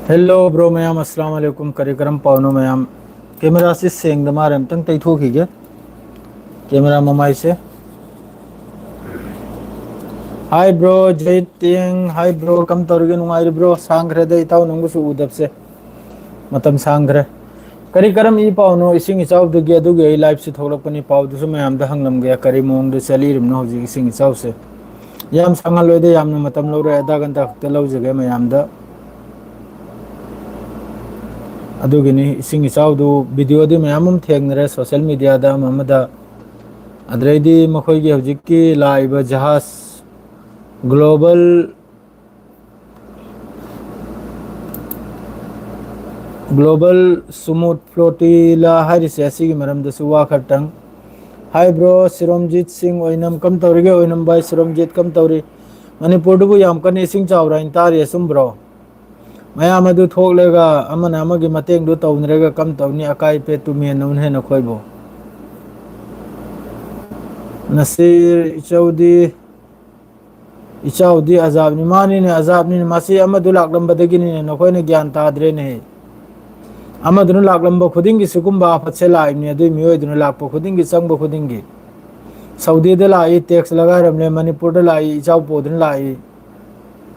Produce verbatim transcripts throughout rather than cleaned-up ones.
Hello bro ꯃꯌꯥꯝ, ꯑꯁꯂꯥꯝ ꯑꯂꯩꯀꯨꯝ꯫ ꯀꯔꯤ ꯀꯔꯝ ꯄꯥꯎꯅꯣ ꯃꯌꯥꯝ? ꯀꯦꯃꯦꯔꯥꯁꯤ ꯁꯦꯡꯗ ꯃꯥꯜꯂꯦ, ꯑꯝꯇꯪ ꯇꯩꯊꯣꯛꯈꯤꯒꯦ ꯀꯦꯃꯦꯔꯥ ꯃꯃꯥꯏꯁꯦ꯫ Hi bro, ꯖꯩ ꯇꯦꯡ꯫ Hi bro, ꯀꯝ ꯇꯧꯔꯤꯒꯦ? ꯅꯨꯡꯉꯥꯏꯔꯤꯕ꯭ꯔꯣ? ꯁꯥꯡꯈ꯭ꯔꯦꯗ ꯏꯇꯥꯎ ꯅꯪꯕꯨꯁꯨ ꯎꯗꯕꯁꯦ, ꯃꯇꯝ ꯁꯥꯡꯈ꯭ꯔꯦ꯫ ꯀꯔꯤ ꯀꯔꯝ ꯏ ꯄꯥꯎꯅꯣ ꯏꯁꯤꯡ ꯏꯆꯥꯎꯗꯒꯤ? ꯑꯗꯨꯒꯤ ꯑꯩ live ꯁꯤ ꯊꯣꯛꯂꯛꯄꯅꯤ, ꯄꯥꯎꯗꯨꯁꯨ ꯃꯌꯥꯝꯗ ꯍꯪꯂꯝꯒꯦ, ꯀꯔꯤ ꯃꯑꯣꯡꯗ ꯆꯠꯂꯤꯔꯤꯕꯅꯣ ꯍꯧꯖꯤꯛ ꯏꯁꯤꯡ ꯏꯆꯥꯎꯁꯦ? ꯌꯥꯝ ꯁꯥꯡꯍꯜꯂꯣꯏꯗ, ꯌꯥꯝꯅ ꯃꯇꯝ ꯂꯧꯔꯣꯏ, ꯑꯗꯥ ꯒꯟꯇꯥ ꯈꯛꯇ ꯂꯧꯖꯒꯦ ꯃꯌꯥꯝꯗ꯫ ꯑꯗꯨꯒꯤꯅꯤ, ꯏꯁꯤꯡ ꯏꯆꯥꯎꯗꯨ video ꯗꯤ ꯃꯌꯥꯝ ꯑꯃ ꯊꯦꯡꯅꯔꯦ social media ꯗ, ꯑꯃ ꯑꯃꯗ꯫ ꯑꯗꯨꯗꯩꯗꯤ ꯃꯈꯣꯏꯒꯤ ꯍꯧꯖꯤꯛꯀꯤ ꯂꯥꯛꯏꯕ ꯖꯍꯥꯖ Global, Global Smooth Flotilla ꯍꯥꯏꯔꯤꯁꯦ, ꯑꯁꯤꯒꯤ ꯃꯔꯝꯗꯁꯨ ꯋꯥ ꯈꯔꯇꯪ꯫ Hi bro, ꯁꯤꯔꯣꯝꯖꯤꯠ ꯁꯤꯡ ꯑꯣꯏꯅꯝ, ꯀꯝ ꯇꯧꯔꯤꯒꯦ ꯑꯣꯏꯅꯝ ꯚꯥꯏ? ꯁꯤꯔꯣꯝꯖꯤꯠ ꯀꯝ ꯇꯧꯔꯤ? ꯃꯅꯤꯄꯨꯔꯗꯨꯕꯨ ꯌꯥꯝ ꯀꯟꯅ ꯏꯁꯤꯡ ꯆꯥꯎꯔꯦ ꯍꯥꯏꯅ ꯇꯥꯔꯤ, ꯑꯆꯨꯝꯕ꯭ꯔꯣ? ꯃꯌꯥꯝ ꯑꯗꯨ ꯊꯣꯛꯂꯒ ꯑꯃꯅ ꯑꯃꯒꯤ ꯃꯇꯦꯡꯗꯨ ꯇꯧꯅꯔꯒ ꯀꯝ ꯇꯧꯅꯤ? ꯑꯀꯥꯏ ꯑꯄꯦꯠꯇꯨ ꯃꯦꯟꯅꯧꯅ ꯍꯦꯟꯅ ꯑꯩꯈꯣꯏꯕꯨ꯫ ꯅꯁꯤꯔ ꯏꯆꯧꯗꯤ, ꯏꯆꯥꯎꯗꯤ ꯑꯖꯥꯕꯅꯤ꯫ ꯃꯥꯅꯤꯅꯦ, ꯑꯖꯥꯕꯅꯤꯅꯦ꯫ ꯃꯁꯤ ꯑꯃꯗꯨ ꯂꯥꯛꯂꯝꯕꯗꯒꯤꯅꯤꯅꯦ, ꯅꯈꯣꯏꯅ ꯒ꯭ꯌꯥꯟ ꯇꯥꯗ꯭ꯔꯦꯅꯦ꯫ ꯑꯃꯗꯨꯅ ꯂꯥꯛꯂꯝꯕ ꯈꯨꯗꯤꯡꯒꯤ ꯁꯤꯒꯨꯝꯕ ꯑꯐꯠꯁꯦ ꯂꯥꯛꯏꯕꯅꯤ, ꯑꯗꯨꯏ ꯃꯤꯑꯣꯏꯗꯨꯅ ꯂꯥꯛꯄ ꯈꯨꯗꯤꯡꯒꯤ, ꯆꯪꯕ ꯈꯨꯗꯤꯡꯒꯤ꯫ ꯁꯥꯎꯗꯤꯗ ꯂꯥꯛꯏ, tax ꯂꯒꯥꯏꯔꯝꯂꯦ, ꯃꯅꯤꯄꯨꯔꯗ ꯂꯥꯛꯏ, ꯏꯆꯥꯎ ꯄꯨꯗꯨꯅ ꯂꯥꯛꯏ꯫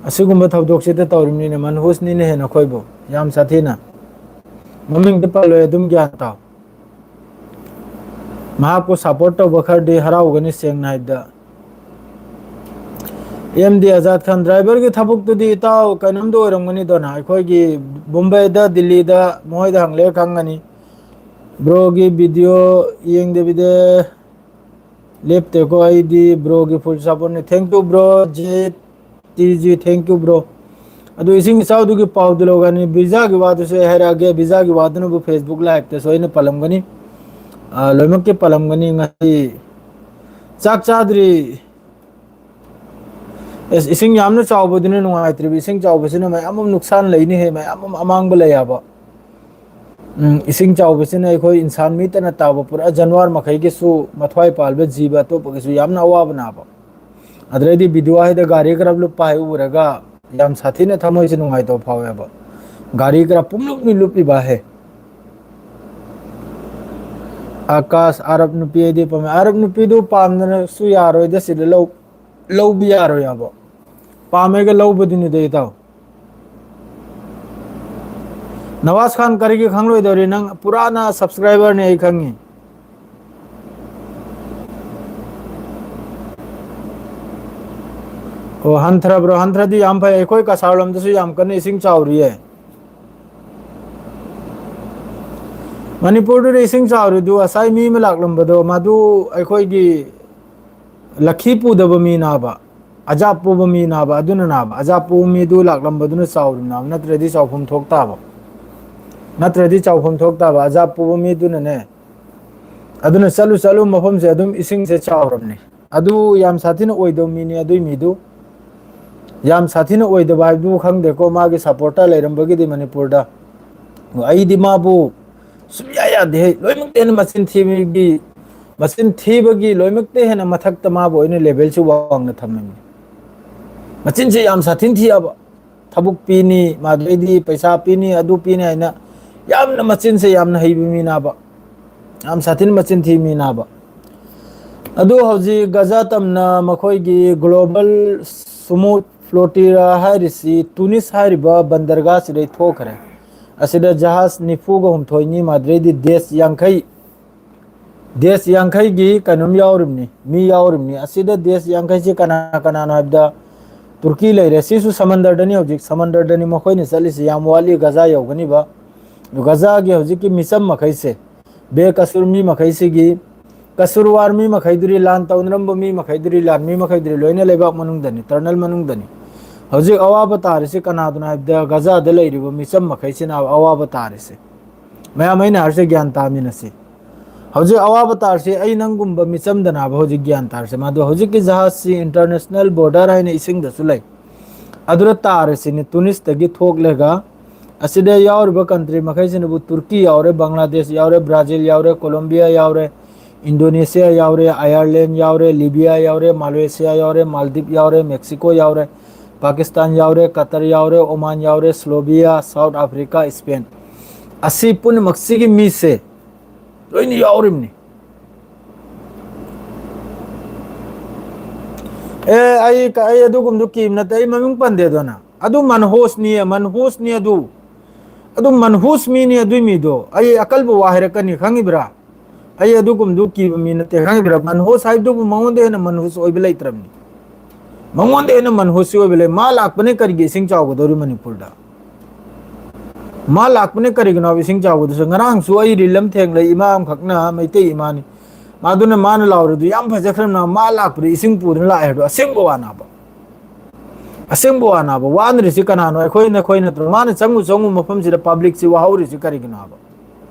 ꯑꯁꯤꯒꯨꯝꯕ ꯊꯧꯗꯣꯛꯁꯤꯗ ꯇꯧꯔꯤꯕꯅꯤꯅꯦ, ꯃꯟꯍꯨꯁꯅꯤꯅ ꯍꯦꯟꯅ ꯑꯩꯈꯣꯏꯕꯨ ꯌꯥꯝ ꯁꯥꯊꯤꯅ꯫ ꯃꯃꯤꯡꯗꯤ ꯄꯜꯂꯣꯏ, ꯑꯗꯨꯝ ꯒ꯭ꯌꯥꯟ ꯇꯥꯎ꯫ ꯃꯍꯥꯛꯄꯨ support ꯇꯧꯕ ꯈꯔꯗꯤ ꯍꯔꯥꯎꯒꯅꯤ, ꯁꯦꯡꯅ ꯍꯥꯏꯕꯗ꯫ ꯑꯦꯝ ꯗꯤ ꯑꯖꯥꯗ ꯈꯥꯟ, driver ꯒꯤ ꯊꯕꯛꯇꯨꯗꯤ ꯏꯇꯥꯎ ꯀꯩꯅꯣꯝꯗ ꯑꯣꯏꯔꯝꯒꯅꯤꯗꯅ, ꯑꯩꯈꯣꯏꯒꯤ ꯕꯣꯝꯕꯦꯗ, ꯗꯤꯜꯂꯤꯗ ꯃꯈꯣꯏꯗ ꯍꯪꯂꯦ ꯈꯪꯒꯅꯤ꯫ Bro ꯒꯤ video ꯌꯦꯡꯗꯕꯤꯗ ꯂꯦꯞꯇꯦꯀꯣ, ꯑꯩꯗꯤ bro ꯒꯤ full support ꯅꯤ꯫ Thank you bro, J T G, thank you bro꯫ ꯑꯗꯨ ꯏꯁꯤꯡ ꯏꯆꯥꯎꯗꯨꯒꯤ ꯄꯥꯎꯗꯨ ꯂꯧꯒꯅꯤ, visa ꯒꯤ ꯋꯥꯗꯨꯁꯨ ꯑꯩ ꯍꯥꯏꯔꯛꯑꯒꯦ, visa ꯒꯤ ꯋꯥꯗꯨꯅꯕꯨ Facebook live ꯇꯁꯨ ꯑꯩꯅ ꯄꯜꯂꯝꯒꯅꯤ꯫ ꯑꯥ, ꯂꯣꯏꯅꯃꯛꯀꯤ ꯄꯜꯂꯝꯒꯅꯤ꯫ ꯉꯁꯤ ꯆꯥꯛ ꯆꯥꯗ꯭ꯔꯤ꯫ ꯑꯦꯁ, ꯏꯁꯤꯡ ꯌꯥꯝꯅ ꯆꯥꯎꯕꯗꯨꯅ ꯅꯨꯡꯉꯥꯏꯇ꯭ꯔꯤꯕ, ꯏꯁꯤꯡ ꯆꯥꯎꯕꯁꯤꯅ ꯃꯌꯥꯝ ꯑꯃ ꯅꯨꯡꯁꯥꯟ ꯂꯩꯅꯤꯍꯦ, ꯃꯌꯥꯝ ꯑꯃ ꯑꯃꯥꯡꯕ ꯂꯩ ꯍꯥꯏꯕ꯫ ꯎꯝ, ꯏꯁꯤꯡ ꯆꯥꯎꯕꯁꯤꯅ ꯑꯩꯈꯣꯏ ꯏꯟꯁꯥꯟ ꯃꯤ ꯇꯅ ꯇꯥꯕ ꯄꯨꯔꯥ ꯖꯥꯟꯋꯥꯔ ꯃꯈꯩꯒꯤꯁꯨ, ꯃꯊ꯭ꯋꯥꯏ ꯄꯥꯜꯕ ꯖꯤꯕ ꯑꯇꯣꯞꯄꯒꯤꯁꯨ ꯌꯥꯝꯅ ꯑꯋꯥꯕ ꯅꯥꯕ꯫ ꯑꯗꯨꯗꯩꯗꯤ video ꯍꯥꯏꯗ ꯒꯥꯔꯤ ꯈꯔ ꯂꯨꯞꯄ ꯍꯥꯏ ꯎꯔꯒ ꯌꯥꯝ ꯁꯥꯊꯤꯅ ꯊꯃꯣꯏꯁꯦ ꯅꯨꯡꯉꯥꯏꯇꯕ ꯐꯥꯎꯋꯦꯕ꯫ ꯒꯥꯔꯤ ꯈꯔ ꯄꯨꯡꯂꯨꯞꯅꯤ ꯂꯨꯞꯂꯤꯕ ꯍꯦ꯫ ꯑꯥꯀꯥꯁ, ꯑꯔꯕ ꯅꯨꯄꯤ ꯑꯩꯗꯤ ꯄꯥꯝꯃꯦ꯫ ꯑꯔꯕ ꯅꯨꯄꯤꯗꯨ ꯄꯥꯝꯗꯅꯁꯨ ꯌꯥꯔꯣꯏꯗ, ꯁꯤꯗ ꯂꯧ-, ꯂꯧꯕ ꯌꯥꯔꯣꯏ ꯍꯥꯏꯕ꯫ ꯄꯥꯝꯃꯦꯒ ꯂꯧꯕꯗꯨꯅꯤꯗ, ꯏꯇꯥꯎ꯫ ꯅꯋꯥꯖ ꯈꯥꯟ ꯀꯔꯤꯒꯤ ꯈꯪꯂꯣꯏꯗꯧꯔꯤ? ꯅꯪ ꯄꯨꯔꯥꯅ subscriberꯅꯦ, ꯑꯩ ꯈꯪꯉꯤ꯫ ꯑꯣ, ꯍꯟꯊ꯭ꯔꯕ꯭ꯔꯣ? ꯍꯟꯊ꯭ꯔꯗꯤ ꯌꯥꯝ ꯐꯩ꯫ ꯑꯩꯈꯣꯏ ꯀꯁꯥꯔ ꯂꯣꯝꯗꯁꯨ ꯌꯥꯝ ꯀꯟꯅ ꯏꯁꯤꯡ ꯆꯥꯎꯔꯤꯌꯦ꯫ ꯃꯅꯤꯄꯨꯔꯗꯨꯗ ꯏꯁꯤꯡ ꯆꯥꯎꯔꯤꯗꯨ, ꯉꯁꯥꯏ ꯃꯤ ꯑꯃ ꯂꯥꯛꯂꯝꯕꯗꯣ, ꯃꯗꯨ ꯑꯩꯈꯣꯏꯒꯤ ꯂꯛꯈꯤ ꯄꯨꯗꯕ ꯃꯤꯅꯥꯕ, ꯑꯖꯥꯞ ꯄꯨꯕ ꯃꯤꯅꯥꯕ, ꯑꯗꯨꯅ ꯅꯥꯕ꯫ ꯑꯖꯥꯞ ꯄꯨꯕ ꯃꯤꯗꯨ ꯂꯥꯛꯂꯝꯕꯗꯨꯅ ꯆꯥꯎꯔꯤꯕꯅꯥꯕ, ꯅꯠꯇ꯭ꯔꯗꯤ ꯆꯥꯎꯐꯝ ꯊꯣꯛ ꯇꯥꯕ꯫ ꯅꯠꯇ꯭ꯔꯗꯤ ꯆꯥꯎꯐꯝ ꯊꯣꯛ ꯇꯥꯕ, ꯑꯖꯥꯞ ꯄꯨꯕ ꯃꯤꯗꯨꯅꯅꯦ꯫ ꯑꯗꯨꯅ ꯆꯠꯂꯨ ꯆꯠꯂꯨ ꯃꯐꯝꯁꯦ ꯑꯗꯨꯝ ꯏꯁꯤꯡꯁꯦ ꯆꯥꯎꯔꯕꯅꯤ꯫ ꯑꯗꯨ ꯌꯥꯝ ꯁꯥꯊꯤꯅ ꯑꯣꯏꯗꯕ ꯃꯤꯅꯤ ꯑꯗꯨꯏ ꯃꯤꯗꯨ꯫ ꯌꯥꯝ ꯁꯥꯊꯤꯅ ꯑꯣꯏꯗꯕ ꯍꯥꯏꯕꯗꯨ ꯈꯪꯗꯦꯀꯣ, ꯃꯥꯒꯤ supporter ꯂꯩꯔꯝꯕꯒꯤꯗꯤ ꯃꯅꯤꯄꯨꯔꯗ꯫ ꯑꯩꯗꯤ ꯃꯥꯕꯨ ꯁꯨꯡꯌꯥ ꯌꯥꯗꯦꯍꯦ꯫ ꯂꯣꯏꯅꯃꯛꯇ ꯍꯦꯟꯅ ꯃꯆꯤꯟ ꯊꯤꯕꯒꯤ, ꯃꯆꯤꯟ ꯊꯤꯕꯒꯤ ꯂꯣꯏꯅꯃꯛꯇ ꯍꯦꯟꯅ ꯃꯊꯛꯇ ꯃꯥꯕꯨ ꯑꯩꯅ levelꯁꯤ ꯋꯥꯡꯅ ꯊꯝꯃꯤꯅꯤ꯫ ꯃꯆꯤꯟꯁꯦ ꯌꯥꯝ ꯁꯥꯊꯤꯅ ꯊꯤꯑꯕ꯫ ꯊꯕꯛ ꯄꯤꯅꯤ, ꯃꯗꯩꯗꯤ ꯄꯩꯁꯥ ꯄꯤꯅꯤ, ꯑꯗꯨ ꯄꯤꯅꯤ ꯍꯥꯏꯅ ꯌꯥꯝꯅ ꯃꯆꯤꯟꯁꯦ ꯌꯥꯝꯅ ꯍꯩꯕ ꯃꯤꯅꯥꯕ꯫ ꯌꯥꯝ ꯁꯥꯊꯤꯅ ꯃꯆꯤꯟ ꯊꯤ ꯃꯤꯅꯥꯕ꯫ ꯑꯗꯨ ꯍꯧꯖꯤꯛ ꯒꯖꯥ ꯇꯝꯅ ꯃꯈꯣꯏꯒꯤ global smooth floater ꯍꯥꯏꯔꯤꯁꯤ ꯇꯨꯅꯤꯁ ꯍꯥꯏꯔꯤꯕ ꯕꯟꯗꯔꯒꯥꯍꯁꯤꯗꯩ ꯊꯣꯛꯈ꯭ꯔꯦ꯫ ꯑꯁꯤꯗ ꯖꯍꯥꯖ ꯅꯤꯐꯨꯒ ꯍꯨꯝꯊꯣꯏꯅꯤ, ꯃꯗꯩꯗꯤ ꯗꯦꯁ ꯌꯥꯡꯈꯩ, ꯗꯦꯁ ꯌꯥꯡꯈꯩꯒꯤ ꯀꯩꯅꯣꯝ ꯌꯥꯎꯔꯤꯕꯅꯤ, ꯃꯤ ꯌꯥꯎꯔꯤꯕꯅꯤ꯫ ꯑꯁꯤꯗ ꯗꯦꯁ ꯌꯥꯡꯈꯩꯁꯤ ꯀꯅꯥ ꯀꯅꯥꯅꯣ ꯍꯥꯏꯕꯗ, ꯇꯨꯔꯀꯤ ꯂꯩꯔꯦ, ꯁꯤꯁꯨ ꯁꯃꯟꯗꯔꯗꯅꯤ, ꯍꯧꯖꯤꯛ ꯁꯃꯟꯗꯔꯗꯅꯤ ꯃꯈꯣꯏꯅ ꯆꯠꯂꯤꯁꯤ, ꯌꯥꯝ ꯋꯥꯠꯂꯤ ꯒꯖꯥ ꯌꯧꯒꯅꯤꯕ꯫ ꯑꯗꯨ ꯒꯖꯥꯒꯤ ꯍꯧꯖꯤꯛꯀꯤ ꯃꯤꯆꯝ ꯃꯈꯩꯁꯦ, ꯕꯦ ꯀꯁꯨꯔ ꯃꯤ ꯃꯈꯩꯁꯤꯒꯤ, ꯀꯁꯨꯔꯋꯥꯔ ꯃꯤ ꯃꯈꯩꯗꯨꯗꯤ, ꯂꯥꯟ ꯇꯧꯅꯔꯝꯕ ꯃꯤ ꯃꯈꯩꯗꯨꯗꯤ, ꯂꯥꯟ ꯃꯤ ꯃꯈꯩꯗꯨꯗꯤ ꯂꯣꯏꯅ ꯂꯩꯕꯥꯛ ꯃꯅꯨꯡꯗꯅꯤ, ꯇꯔꯅꯦꯜ ꯃꯅꯨꯡꯗꯅꯤ꯫ ꯍꯧꯖꯤꯛ ꯑꯋꯥꯕ ꯇꯥꯔꯤꯁꯤ ꯀꯅꯥꯗꯅꯣ ꯍꯥꯏꯕꯗ, ꯒꯖꯥꯗ ꯂꯩꯔꯤꯕ ꯃꯤꯆꯝ ꯃꯈꯩꯁꯤꯅ ꯑꯋꯥꯕ ꯇꯥꯔꯤꯁꯦ꯫ ꯃꯌꯥꯝ, ꯑꯩꯅ ꯍꯥꯏꯔꯤꯁꯦ ꯒ꯭ꯌꯥꯟ ꯇꯥꯃꯤꯟꯅꯁꯤ꯫ ꯍꯧꯖꯤꯛ ꯑꯋꯥꯕ ꯇꯥꯔꯁꯤ ꯑꯩ ꯅꯪꯒꯨꯝꯕ ꯃꯤꯆꯝꯗꯅꯥꯕ ꯍꯧꯖꯤꯛ ꯒ꯭ꯌꯥꯟ ꯇꯥꯔꯁꯦ꯫ ꯃꯗꯨ ꯍꯧꯖꯤꯛꯀꯤ ꯖꯍꯥꯖꯁꯤ international border ꯍꯥꯏꯅ ꯏꯁꯤꯡꯗꯁꯨ ꯂꯩ꯫ ꯑꯗꯨꯗ ꯇꯥꯔꯁꯤꯅꯤ, ꯇꯨꯅꯤꯁꯇꯒꯤ ꯊꯣꯛꯂꯒ ꯑꯁꯤꯗ ꯌꯥꯎꯔꯤꯕ country ꯃꯈꯩꯁꯤꯅꯕꯨ ꯇꯨꯔꯀꯤ ꯌꯥꯎꯔꯦ, ꯕꯪꯒ꯭ꯂꯥꯗꯦꯁ ꯌꯥꯎꯔꯦ, ꯕ꯭ꯔꯥꯖꯤꯜ ꯌꯥꯎꯔꯦ, ꯀꯣꯂꯣꯝꯕꯤꯌꯥ ꯌꯥꯎꯔꯦ, ꯏꯟꯗꯣꯅꯦꯁꯤꯌꯥ ꯌꯥꯎꯔꯦ, ꯑꯥꯌꯔꯂꯦꯟ ꯌꯥꯎꯔꯦ, ꯂꯤꯕꯤꯌꯥ ꯌꯥꯎꯔꯦ, ꯃꯥꯂꯦꯁꯤꯌꯥ ꯌꯥꯎꯔꯦ, ꯃꯥꯜꯗꯤꯞ ꯌꯥꯎꯔꯦ, ꯃꯦꯛꯁꯤꯀꯣ ꯌꯥꯎꯔꯦ, ꯄꯥꯀꯤꯁꯇꯥꯟ ꯌꯥꯎꯔꯦ, ꯀꯇꯔ ꯌꯥꯎꯔꯦ, ꯑꯣꯃꯥꯟ ꯌꯥꯎꯔꯦ, ꯁ꯭ꯂꯣꯕꯤꯌꯥ, ꯁꯥꯎꯠ ꯑꯐ꯭ꯔꯤꯀꯥ, ꯏꯁꯄꯦꯟ, ꯑꯁꯤ ꯄꯨꯝꯅꯃꯛꯁꯤꯒꯤ ꯃꯤꯁꯦ ꯂꯣꯏꯅ ꯌꯥꯎꯔꯤꯕꯅꯤ꯫ ꯑꯦ, ꯑꯩ ꯑꯩ ꯑꯗꯨꯒꯨꯝꯕꯗꯨ ꯀꯤꯕ ꯅꯠꯇꯦ, ꯑꯩ ꯃꯃꯤꯡ ꯄꯟꯗꯦꯗꯅ꯫ ꯑꯗꯨ ꯃꯟꯍꯣꯁꯅꯤ, ꯃꯟꯍꯣꯁꯅꯤ ꯑꯗꯨ꯫ ꯑꯗꯨ ꯃꯟꯍꯨꯁ ꯃꯤꯅꯤ ꯑꯗꯨꯏ ꯃꯤꯗꯣ꯫ ꯑꯩ ꯑꯀꯜꯕ ꯋꯥ ꯍꯥꯏꯔꯛꯀꯅꯤ, ꯈꯪꯉꯤꯕ꯭ꯔꯥ? ꯑꯩ ꯑꯗꯨꯒꯨꯝꯗꯨ ꯀꯤꯕ ꯃꯤ ꯅꯠꯇꯦ, ꯈꯪꯉꯤꯕ꯭ꯔꯥ? ꯃꯟꯍꯨꯁ ꯍꯥꯏꯕꯗꯨꯕꯨ ꯃꯉꯣꯟꯗ ꯍꯦꯟꯅ ꯃꯟꯍꯨꯁ ꯑꯣꯏꯕ ꯂꯩꯇ꯭ꯔꯕꯅꯤ꯫ ꯃꯉꯣꯟꯗ ꯍꯦꯟꯅ ꯃꯟꯍꯨꯁꯤ ꯑꯣꯏꯕ ꯂꯩ꯫ ꯃꯥ ꯂꯥꯛꯄꯅꯦ ꯀꯔꯤꯒꯤ ꯏꯁꯤꯡ ꯆꯥꯎꯒꯗꯧꯔꯤ ꯃꯅꯤꯄꯨꯔꯗ? ꯃꯥ ꯂꯥꯛꯄꯅꯦ ꯀꯔꯤꯒꯤꯅꯣ ꯍꯥꯏꯕ ꯏꯁꯤꯡ ꯆꯥꯎꯒꯗꯧꯔꯤꯁꯦ? ꯉꯔꯥꯡꯁꯨ ꯑꯩ ꯔꯤꯜ ꯑꯃ ꯊꯦꯡꯅꯩ, ꯏꯃꯥ ꯑꯃꯈꯛꯅ, ꯃꯩꯇꯩ ꯏꯃꯥꯅꯤ꯫ ꯃꯥꯗꯨꯅ ꯃꯥꯅ ꯂꯥꯎꯔꯤꯗꯨ ꯌꯥꯝ ꯐꯖꯈ꯭ꯔꯕꯅ, ꯃꯥ ꯂꯥꯛꯄꯗ ꯏꯁꯤꯡ ꯄꯨꯗꯨꯅ ꯂꯥꯛꯑꯦ ꯍꯥꯏꯕꯗꯣ ꯑꯁꯦꯡꯕ ꯋꯥꯅꯦꯕ꯫ ꯑꯁꯦꯡꯕ ꯋꯥꯅꯦꯕ꯫ ꯋꯥꯅꯔꯤꯁꯤ ꯀꯅꯥꯅꯣ? ꯑꯩꯈꯣꯏ ꯅꯈꯣꯏ ꯅꯠꯇ꯭ꯔꯣ? ꯃꯥꯅ ꯆꯪꯉꯨ ꯆꯪꯉꯨ ꯃꯐꯝꯁꯤꯗ ꯄꯕ꯭ꯂꯤꯛꯁꯤ ꯋꯥꯍꯧꯔꯤꯁꯤ ꯀꯔꯤꯒꯤꯅꯣ ꯍꯥꯏꯕ?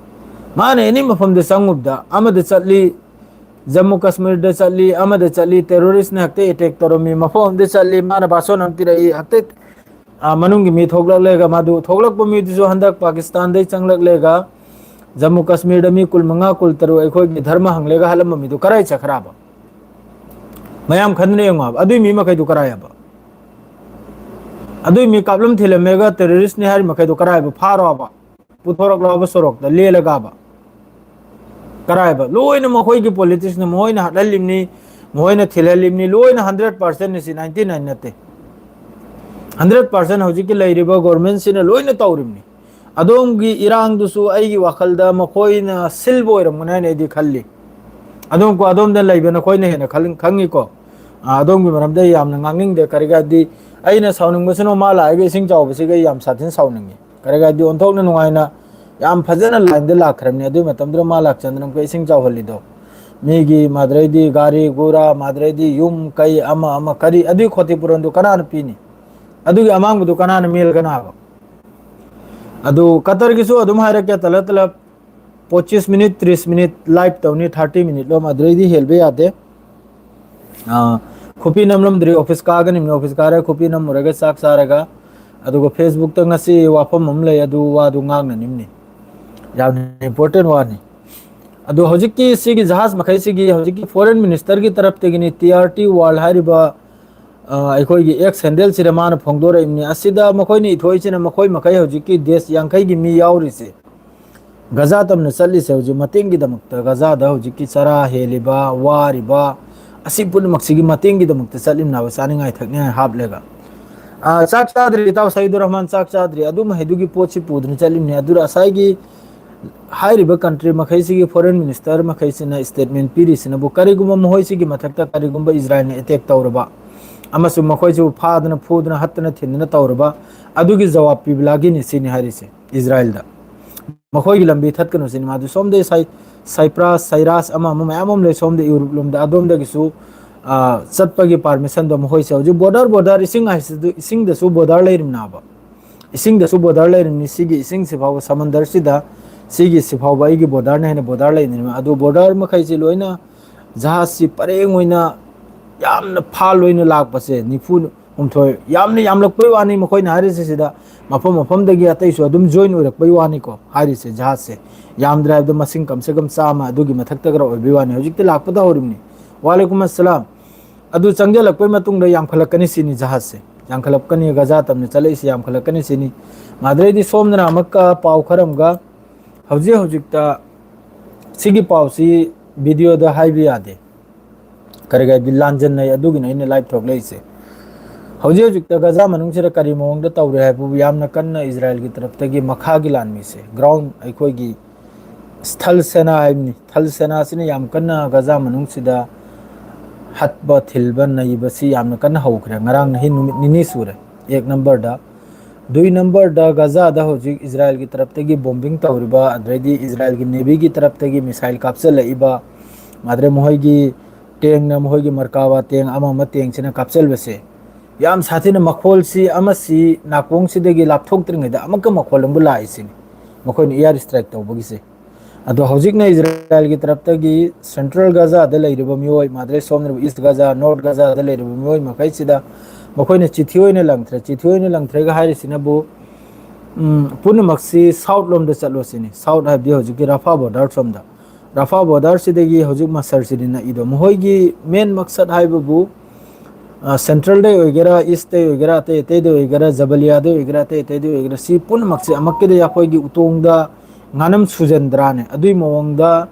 ꯃꯥꯅ ꯑꯦꯅꯤ ꯃꯐꯝꯗ ꯆꯪꯉꯨꯕꯗ, ꯑꯃꯗ ꯆꯠꯂꯤ, ꯖꯝꯃꯨ ꯀꯥꯁꯃꯤꯔꯗ ꯆꯠꯂꯤ, ꯑꯃꯗ ꯆꯠꯂꯤ, ꯇꯦꯔꯣꯔꯤꯁꯅ ꯍꯦꯛꯇ ꯑꯦꯇꯦꯛ ꯇꯧꯔꯝꯃꯤ, ꯃꯐꯝ ꯑꯃꯗ ꯆꯠꯂꯤ, ꯃꯥꯅ ꯚꯥꯁꯣꯟ ꯑꯃ ꯄꯤꯔꯛꯏ, ꯍꯦꯛꯇ, ꯑ, ꯃꯅꯨꯡꯒꯤ ꯃꯤ ꯊꯣꯛꯂꯛꯂꯒ, ꯃꯗꯨ ꯊꯣꯛꯂꯛꯄ ꯃꯤꯗꯨꯁꯨ ꯍꯟꯗꯛ ꯄꯥꯀꯤꯁꯇꯥꯟꯗꯩ ꯆꯪꯂꯛꯂꯒ ꯖꯝꯃꯨ ꯀꯥꯁꯃꯤꯔꯗ ꯃꯤ ꯀꯨꯟ ꯃꯉꯥ, ꯀꯨꯟ ꯇꯔꯨꯛ ꯑꯩꯈꯣꯏꯒꯤ ꯙꯔꯃ ꯍꯪꯂꯦꯒ ꯍꯥꯠꯂꯝꯕ ꯃꯤꯗꯨ ꯀꯔꯥꯏ ꯆꯠꯈ꯭ꯔꯕ? ꯃꯌꯥꯝ ꯈꯟꯗꯨꯅ ꯌꯦꯡꯉꯣ ꯍꯥꯏꯕ꯫ ꯑꯗꯨꯏ ꯃꯤ ꯃꯈꯩꯗꯨ ꯀꯔꯥꯏ ꯍꯥꯏꯕ? ꯑꯗꯨꯏ ꯃꯤ ꯀꯥꯞꯂꯝ ꯊꯤꯜꯂꯝꯃꯦꯒ ꯇꯦꯔꯣꯔꯤꯁꯅꯤ ꯍꯥꯏꯔꯤ ꯃꯈꯩꯗꯣ ꯀꯔꯥꯏꯕꯨ ꯐꯥꯔꯣꯕ? ꯄꯨꯊꯣꯔꯛꯂꯣꯕ ꯁꯣꯔꯣꯛꯇ ꯂꯦꯜꯂꯒꯕ? ꯀꯔꯥꯏꯕ? ꯂꯣꯏꯅ ꯃꯈꯣꯏꯒꯤ ꯄꯣꯂꯤꯇꯤꯛꯁꯅ ꯃꯈꯣꯏꯅ ꯍꯥꯠꯍꯜꯂꯤꯕꯅꯤ, ꯃꯈꯣꯏꯅ ꯊꯤꯜꯍꯜꯂꯤꯕꯅꯤ, ꯂꯣꯏꯅ ꯍꯟꯗ꯭ꯔꯦꯠ ꯄꯥꯔꯁꯦꯟꯅꯤ ꯁꯤ, ꯅꯥꯏꯟꯇꯤ ꯅꯥꯏꯟ ꯅꯠꯇꯦ꯫ ꯍꯟꯗ꯭ꯔꯦꯠ ꯄꯥꯔꯁꯦꯟ ꯍꯧꯖꯤꯛꯀꯤ ꯂꯩꯔꯤꯕ ꯒꯣꯔꯃꯦꯟꯁꯤꯅ ꯂꯣꯏꯅ ꯇꯧꯔꯤꯕꯅꯤ꯫ ꯑꯗꯣꯝꯒꯤ ꯏꯔꯥꯡꯗꯨꯁꯨ ꯑꯩꯒꯤ ꯋꯥꯈꯜꯗ ꯃꯈꯣꯏꯅ ꯁꯤꯜꯕ ꯑꯣꯏꯔꯝꯒꯅꯤ ꯍꯥꯏꯅ ꯑꯩꯗꯤ ꯈꯜꯂꯤ꯫ ꯑꯗꯣꯝ ꯀꯣ, ꯑꯗꯣꯝꯗ ꯂꯩꯕ ꯅꯈꯣꯏꯅ ꯍꯦꯟꯅ ꯈꯜ-, ꯈꯪꯉꯤꯀꯣ꯫ ꯑꯥ, ꯑꯗꯣꯝꯒꯤ ꯃꯔꯝꯗ ꯑꯩ ꯌꯥꯝꯅ ꯉꯥꯡꯅꯤꯡꯗꯦ꯫ ꯀꯔꯤꯒꯤꯔꯗꯤ ꯑꯩꯅ ꯁꯥꯎꯅꯤꯡꯕꯁꯤꯅ ꯃꯥ ꯂꯥꯛꯑꯒ ꯏꯁꯤꯡ ꯆꯥꯎꯕꯁꯤꯒ ꯑꯩ ꯌꯥꯝ ꯁꯥꯊꯤꯅ ꯁꯥꯎꯅꯤꯡꯉꯤ꯫ ꯀꯔꯤꯒꯤꯔꯗꯤ ꯑꯣꯟꯊꯣꯛꯅ ꯅꯨꯡꯉꯥꯏꯅ ꯌꯥꯝ ꯐꯖꯅ ꯂꯥꯏꯟꯗ ꯂꯥꯛꯈ꯭ꯔꯕꯅꯤ꯫ ꯑꯗꯨꯒꯤ ꯃꯇꯝꯗꯨꯗ ꯃꯥ ꯂꯥꯛꯆꯗꯅ ꯑꯃꯨꯛꯀ ꯏꯁꯤꯡ ꯆꯥꯎꯍꯜꯂꯤꯗꯣ꯫ ꯃꯤꯒꯤ ꯃꯥꯗ꯭ꯔꯩꯗꯤ ꯒꯥꯔꯤ ꯒꯨꯔꯥ, ꯃꯥꯗ꯭ꯔꯩꯗꯤ ꯌꯨꯝ ꯀꯩ ꯑꯃ ꯑꯃ ꯀꯔꯤ, ꯑꯗꯨꯒꯤ ꯈꯣꯇꯤꯄꯨꯔꯣꯟꯗꯨ ꯀꯅꯥꯅ ꯄꯤꯅꯤ? ꯑꯗꯨꯒꯤ ꯑꯃꯥꯡꯕꯗꯨ ꯀꯅꯥꯅ ꯃꯦꯜꯒꯅꯤ ꯍꯥꯏꯕ? ꯑꯗꯨ ꯀꯇꯔꯒꯤꯁꯨ ꯑꯗꯨꯝ ꯍꯥꯏꯔꯛꯀꯦ, ꯇꯂꯞ ꯇꯂꯞ ꯄꯣꯆꯤꯁ ꯃꯤꯅꯤꯠ, ꯇ꯭ꯔꯤꯁ ꯃꯤꯅꯤꯠ ꯂꯥꯏꯚ ꯇꯧꯅꯤ, ꯊꯥꯔꯇꯤ ꯃꯤꯅꯤꯠ ꯂꯣꯝ, ꯑꯗꯨꯗꯩꯗꯤ ꯍꯦꯜꯕ ꯌꯥꯗꯦ꯫ ꯑꯥ, ꯈꯨꯄꯤ ꯅꯝꯂꯝꯗ꯭ꯔꯤ, ꯑꯣꯐꯤꯁ ꯀꯥꯒꯅꯤꯕꯅꯤ, ꯑꯣꯐꯤꯁ ꯀꯥꯔꯒ ꯈꯨꯄꯤ ꯅꯝꯃꯨꯔꯒ ꯆꯥꯛ ꯆꯥꯔꯒ, ꯑꯗꯨꯒ ꯐꯦꯁꯕꯨꯛꯇ ꯉꯁꯤ ꯋꯥꯐꯝ ꯑꯃ ꯂꯩ, ꯑꯗꯨ ꯋꯥꯗꯨ ꯉꯥꯡꯅꯅꯤꯡꯅꯤ꯫ ꯌꯥꯝꯅ ꯏꯝꯄꯣꯔꯇꯦꯟ ꯋꯥꯅꯤ꯫ ꯑꯗꯨ ꯍꯧꯖꯤꯛꯀꯤ ꯁꯤꯒꯤ ꯖꯍꯥꯖ ꯃꯈꯩꯁꯤꯒꯤ ꯍꯧꯖꯤꯛꯀꯤ ꯐꯣꯔꯦꯟ ꯃꯤꯅꯤꯁꯇꯔꯒꯤ ꯇꯔꯞꯇꯒꯤꯅꯤ, ꯇꯤ ꯑꯥꯔ ꯇꯤ ꯋꯥꯔꯜ ꯍꯥꯏꯔꯤꯕ ꯑ, ꯑꯩꯈꯣꯏꯒꯤ X handle-ꯁꯤꯗ ꯃꯥꯅ ꯐꯣꯡꯗꯣꯔꯛꯏꯕꯅꯤ꯫ ꯑꯁꯤꯗ ꯃꯈꯣꯏꯅ ꯏꯊꯣꯛꯏꯁꯤꯅ ꯃꯈꯣꯏ ꯃꯈꯩ ꯍꯧꯖꯤꯛꯀꯤ ꯗꯦꯁ ꯌꯥꯡꯈꯩꯒꯤ ꯃꯤ ꯌꯥꯎꯔꯤꯁꯦ, ꯒꯖꯥ ꯇꯝꯅ ꯆꯠꯂꯤꯁꯦ ꯍꯧꯖꯤꯛ ꯃꯇꯦꯡꯒꯤꯗꯃꯛꯇ, ꯒꯖꯥꯗ ꯍꯧꯖꯤꯛꯀꯤ ꯆꯔꯥ ꯍꯦꯜꯂꯤꯕ, ꯋꯥꯔꯤꯕ, ꯑꯁꯤ ꯄꯨꯝꯅꯃꯛꯁꯤꯒꯤ ꯃꯇꯦꯡꯒꯤꯗꯃꯛꯇ ꯆꯠꯂꯤꯕꯅꯦꯕ, ꯆꯥꯅꯤꯡꯉꯥꯏ ꯊꯛꯅꯤꯡꯉꯥꯏ ꯍꯥꯞꯂꯒ꯫ ꯑ, ꯆꯥꯛ ꯆꯥꯗ꯭ꯔꯤ, ꯏꯇꯥꯎ ꯁꯍꯤꯗꯨꯔ ꯔꯍꯃꯥꯟ, ꯆꯥꯛ ꯆꯥꯗ꯭ꯔꯤ꯫ ꯑꯗꯨꯝ ꯍꯩꯗꯨꯒꯤ ꯄꯣꯠꯁꯤ ꯄꯨꯗꯨꯅ ꯆꯠꯂꯤꯕꯅꯤ꯫ ꯑꯗꯨꯗ ꯉꯁꯥꯏꯒꯤ ꯍꯥꯏꯔꯤꯕ country ꯃꯈꯩꯁꯤꯒꯤ foreign minister ꯃꯈꯩꯁꯤꯅ statement ꯄꯤꯔꯤꯁꯤꯅꯕꯨ, ꯀꯔꯤꯒꯨꯝꯕ ꯃꯈꯣꯏꯁꯤꯒꯤ ꯃꯊꯛꯇ ꯀꯔꯤꯒꯨꯝꯕ ꯏꯖꯔꯥꯏꯜꯅ attack ꯇꯧꯔꯕ ꯑꯃꯁꯨꯡ ꯃꯈꯣꯏꯁꯤꯕꯨ ꯐꯥꯗꯅ, ꯐꯨꯗꯅ, ꯍꯠꯇꯅ, ꯊꯤꯟꯗꯅ ꯇꯧꯔꯕ, ꯑꯗꯨꯒꯤ ꯖꯋꯥꯕ ꯄꯤꯕ ꯂꯥꯒꯤꯅꯤ ꯁꯤꯅꯤ ꯍꯥꯏꯔꯤꯁꯦ ꯏꯖꯔꯥꯏꯜꯗ꯫ ꯃꯈꯣꯏꯒꯤ ꯂꯝꯕꯤ ꯊꯠꯀꯅꯨ ꯁꯤꯅꯤ꯫ ꯃꯥꯗꯨ ꯁꯣꯝꯗꯩ ꯁꯥꯏ-, ꯁꯥꯏꯄ꯭ꯔꯥꯁ, ꯁꯥꯏꯔꯥꯁ, ꯑꯃ ꯑꯃ ꯃꯌꯥꯝ ꯑꯃ ꯂꯩ ꯁꯣꯝꯗ ꯌꯨꯔꯨꯞ ꯂꯣꯝꯗ, ꯑꯗꯣꯝꯗꯒꯤꯁꯨ, ꯑ, ꯆꯠꯄꯒꯤ permission-ꯗꯣ ꯃꯈꯣꯏꯁꯦ ꯍꯧꯖꯤꯛ border, border, ꯏꯁꯤꯡ ꯍꯥꯏꯁꯤꯗ, ꯏꯁꯤꯡꯗꯁꯨ border ꯂꯩꯔꯤꯕꯅꯦꯕ꯫ ꯏꯁꯤꯡꯗꯁꯨ border ꯂꯩꯔꯤꯕꯅꯤ꯫ ꯁꯤꯒꯤ ꯏꯁꯤꯡꯁꯤ ꯐꯥꯎꯕ, ꯁꯃꯟꯗꯔꯁꯤꯗ, ꯁꯤꯒꯤ ꯁꯤ ꯐꯥꯎꯕ ꯑꯩꯒꯤ border-ꯅ ꯍꯥꯏꯅ border ꯂꯩꯅꯤꯡꯕ꯫ ꯑꯗꯨ border ꯃꯈꯩꯁꯤ ꯂꯣꯏꯅ ꯖꯍꯥꯖꯁꯤ ꯄꯔꯦꯡ ꯑꯣꯏꯅ ꯌꯥꯝꯅ ꯐꯥꯜ ꯑꯣꯏꯅ ꯂꯥꯛꯄꯁꯦ, ꯅꯤꯐꯨ ꯍꯨꯝꯗꯣꯏ, ꯌꯥꯝꯅ ꯌꯥꯝꯂꯛꯄꯩ ꯋꯥꯅꯤ꯫ ꯃꯈꯣꯏꯅ ꯍꯥꯏꯔꯤꯁꯦ ꯁꯤꯗ ꯃꯐꯝ ꯃꯐꯝꯗꯒꯤ ꯑꯇꯩꯁꯨ ꯑꯗꯨꯝ join ꯑꯣꯏꯔꯛꯄꯩ ꯋꯥꯅꯤꯀꯣ, ꯍꯥꯏꯔꯤꯁꯦ ꯖꯍꯥꯖꯁꯦ꯫ ꯌꯥꯝꯗ꯭ꯔꯦ ꯍꯥꯏꯕꯗ ꯃꯁꯤꯡ ꯀꯝꯁꯦ ꯀꯝ ꯆꯥꯝꯃ ꯑꯗꯨꯒꯤ ꯃꯊꯛꯇꯒ ꯑꯣꯏꯕꯩ ꯋꯥꯅꯤ꯫ ꯍꯧꯖꯤꯛꯇꯤ ꯂꯥꯛꯄꯗ ꯍꯧꯔꯤꯕꯅꯤ꯫ ꯋꯥꯂꯦꯀꯨꯝ ꯑꯁꯂꯥꯝ꯫ ꯑꯗꯨ ꯆꯪꯁꯤꯜꯂꯛꯄꯩ ꯃꯇꯨꯡꯗ ꯌꯥꯝꯈꯠꯂꯛꯀꯅꯤ ꯁꯤꯅꯤ ꯖꯍꯥꯖꯁꯦ꯫ ꯌꯥꯝꯈꯠꯂꯛꯀꯅꯤ, ꯒꯖꯥ ꯇꯝꯅ ꯆꯠꯂꯛꯏꯁꯦ ꯌꯥꯝꯈꯠꯂꯛꯀꯅꯤ ꯁꯤꯅꯤ꯫ ꯃꯥꯗ꯭ꯔꯩꯗꯤ ꯁꯣꯝꯗꯅ ꯑꯃꯨꯛꯀ ꯄꯥꯎ ꯈꯔ ꯑꯃꯒ, ꯍꯧꯖꯤꯛ ꯍꯧꯖꯤꯛꯇ ꯁꯤꯒꯤ ꯄꯥꯎꯁꯤ video-ꯗ ꯍꯥꯏꯕ ꯌꯥꯗꯦ, ꯀꯔꯤ ꯀꯔꯤ ꯂꯥꯟꯖꯟꯅꯩ, ꯑꯗꯨꯒꯤꯅꯤ ꯑꯩꯅ live ꯊꯣꯛꯂꯛꯏꯁꯦ꯫ ꯍꯧꯖꯤꯛ ꯍꯧꯖꯤꯛꯇ ꯒꯖꯥ ꯃꯅꯨꯡꯁꯤꯗ ꯀꯔꯤ ꯃꯑꯣꯡꯗ ꯇꯧꯔꯤ ꯍꯥꯏꯕꯕꯨ, ꯌꯥꯝꯅ ꯀꯟꯅ ꯏꯖꯔꯥꯏꯜꯒꯤ ꯇꯔꯞꯇꯒꯤ ꯃꯈꯥꯒꯤ ꯂꯥꯟꯃꯤꯁꯦ, ground, ꯑꯩꯈꯣꯏꯒꯤ ꯊꯜ ꯁꯦꯅꯥ ꯍꯥꯏꯕꯅꯤ, ꯊꯜ ꯁꯦꯅꯥꯁꯤꯅ ꯌꯥꯝ ꯀꯟꯅ ꯒꯖꯥ ꯃꯅꯨꯡꯁꯤꯗ ꯍꯠꯄ, ꯊꯤꯜꯕ, ꯅꯩꯕꯁꯤ ꯌꯥꯝꯅ ꯀꯟꯅ ꯍꯧꯈ꯭ꯔꯦ꯫ ꯉꯔꯥꯡ ꯅꯍꯤꯟ ꯅꯨꯃꯤꯠ ꯅꯤꯅꯤ ꯁꯨꯔꯦ꯫ ꯑꯦꯛ number-ꯗ꯫ ꯗꯨꯏ number-ꯗ ꯒꯖꯥꯗ ꯍꯧꯖꯤꯛ ꯏꯖꯔꯥꯏꯜꯒꯤ ꯇꯔꯞꯇꯒꯤ bombing ꯇꯧꯔꯤꯕ, ꯑꯗꯩꯗꯤ ꯏꯖꯔꯥꯏꯜꯒꯤ Navy-ꯒꯤ ꯇꯔꯞꯇꯒꯤ missile ꯀꯥꯞꯆꯜꯂꯛꯏꯕ, ꯑꯗꯩ ꯃꯈꯣꯏꯒꯤ tank-ꯅ, ꯃꯈꯣꯏꯒꯤ ꯃꯔꯀꯥꯕꯥ tank ꯑꯃ ꯑꯃ tank-ꯁꯤꯅ ꯀꯥꯞꯆꯜꯕꯁꯦ, ꯌꯥꯝ ꯁꯥꯊꯤꯅ ꯃꯈꯣꯜꯁꯤ ꯑꯃꯁꯤ ꯅꯥꯀꯣꯡꯁꯤꯗꯒꯤ ꯂꯥꯞꯊꯣꯛꯇ꯭ꯔꯤꯉꯩꯗ ꯑꯃꯨꯛꯀ ꯃꯈꯣꯜ ꯑꯃꯕꯨ ꯂꯥꯛꯏꯁꯤꯅꯤ, ꯃꯈꯣꯏꯅ air strike ꯇꯧꯕꯒꯤꯁꯦ꯫ ꯑꯗꯣ ꯍꯧꯖꯤꯛꯅ ꯏꯖꯔꯥꯏꯜꯒꯤ ꯇꯔꯞꯇꯒꯤ central ꯒꯖꯥꯗ ꯂꯩꯔꯤꯕ ꯃꯤꯑꯣꯏ, ꯃꯥꯗ꯭ꯔꯦ ꯁꯣꯝꯅ East ꯒꯖꯥ, North ꯒꯖꯥꯗ ꯂꯩꯔꯤꯕ ꯃꯤꯑꯣꯏ ꯃꯈꯩꯁꯤꯗ ꯃꯈꯣꯏꯅ ꯆꯤꯊꯤ ꯑꯣꯏꯅ ꯂꯪꯊ꯭ꯔꯦ꯫ ꯆꯤꯊꯤ ꯑꯣꯏꯅ ꯂꯪꯊ꯭ꯔꯦꯒ ꯍꯥꯏꯔꯤꯁꯤꯅꯕꯨ, ꯎꯝ, ꯄꯨꯝꯅꯃꯛꯁꯤ south ꯂꯣꯝꯗ ꯆꯠꯂꯣ ꯁꯤꯅꯤ꯫ South ꯍꯥꯏꯕꯗꯤ ꯍꯧꯖꯤꯛꯀꯤ ꯔꯥꯐꯥ border ꯁꯣꯝꯗ꯫ ꯔꯥꯐꯥ border-ꯁꯤꯗꯒꯤ ꯍꯧꯖꯤꯛ ꯃꯁꯔꯁꯤꯗꯤ ꯅꯛꯏꯗꯣ꯫ ꯃꯈꯣꯏꯒꯤ main ꯃꯛꯁꯠ ꯍꯥꯏꯕꯕꯨ ꯁꯦꯟꯇ꯭ꯔꯦꯜꯗꯩ ꯑꯣꯏꯒꯦꯔꯥ, ꯏꯁꯇꯩ ꯑꯣꯏꯒꯦꯔꯥ, ꯑꯇꯩ ꯑꯇꯩꯗꯩ ꯑꯣꯏꯒꯦꯔꯥ, ꯖꯕꯂꯤꯌꯥꯗꯩ ꯑꯣꯏꯒꯦꯔꯥ, ꯑꯇꯩ ꯑꯇꯩꯗꯩ ꯑꯣꯏꯒꯦꯔꯥ, ꯁꯤ ꯄꯨꯝꯅꯃꯛꯁꯦ ꯑꯃꯛꯀꯤꯗ ꯑꯩꯈꯣꯏꯒꯤ ꯎꯇꯣꯡꯗ ꯉꯥꯅꯝ ꯁꯨꯖꯟꯗ꯭ꯔꯥꯅꯦ? ꯑꯗꯨꯏ ꯃꯑꯣꯡꯗ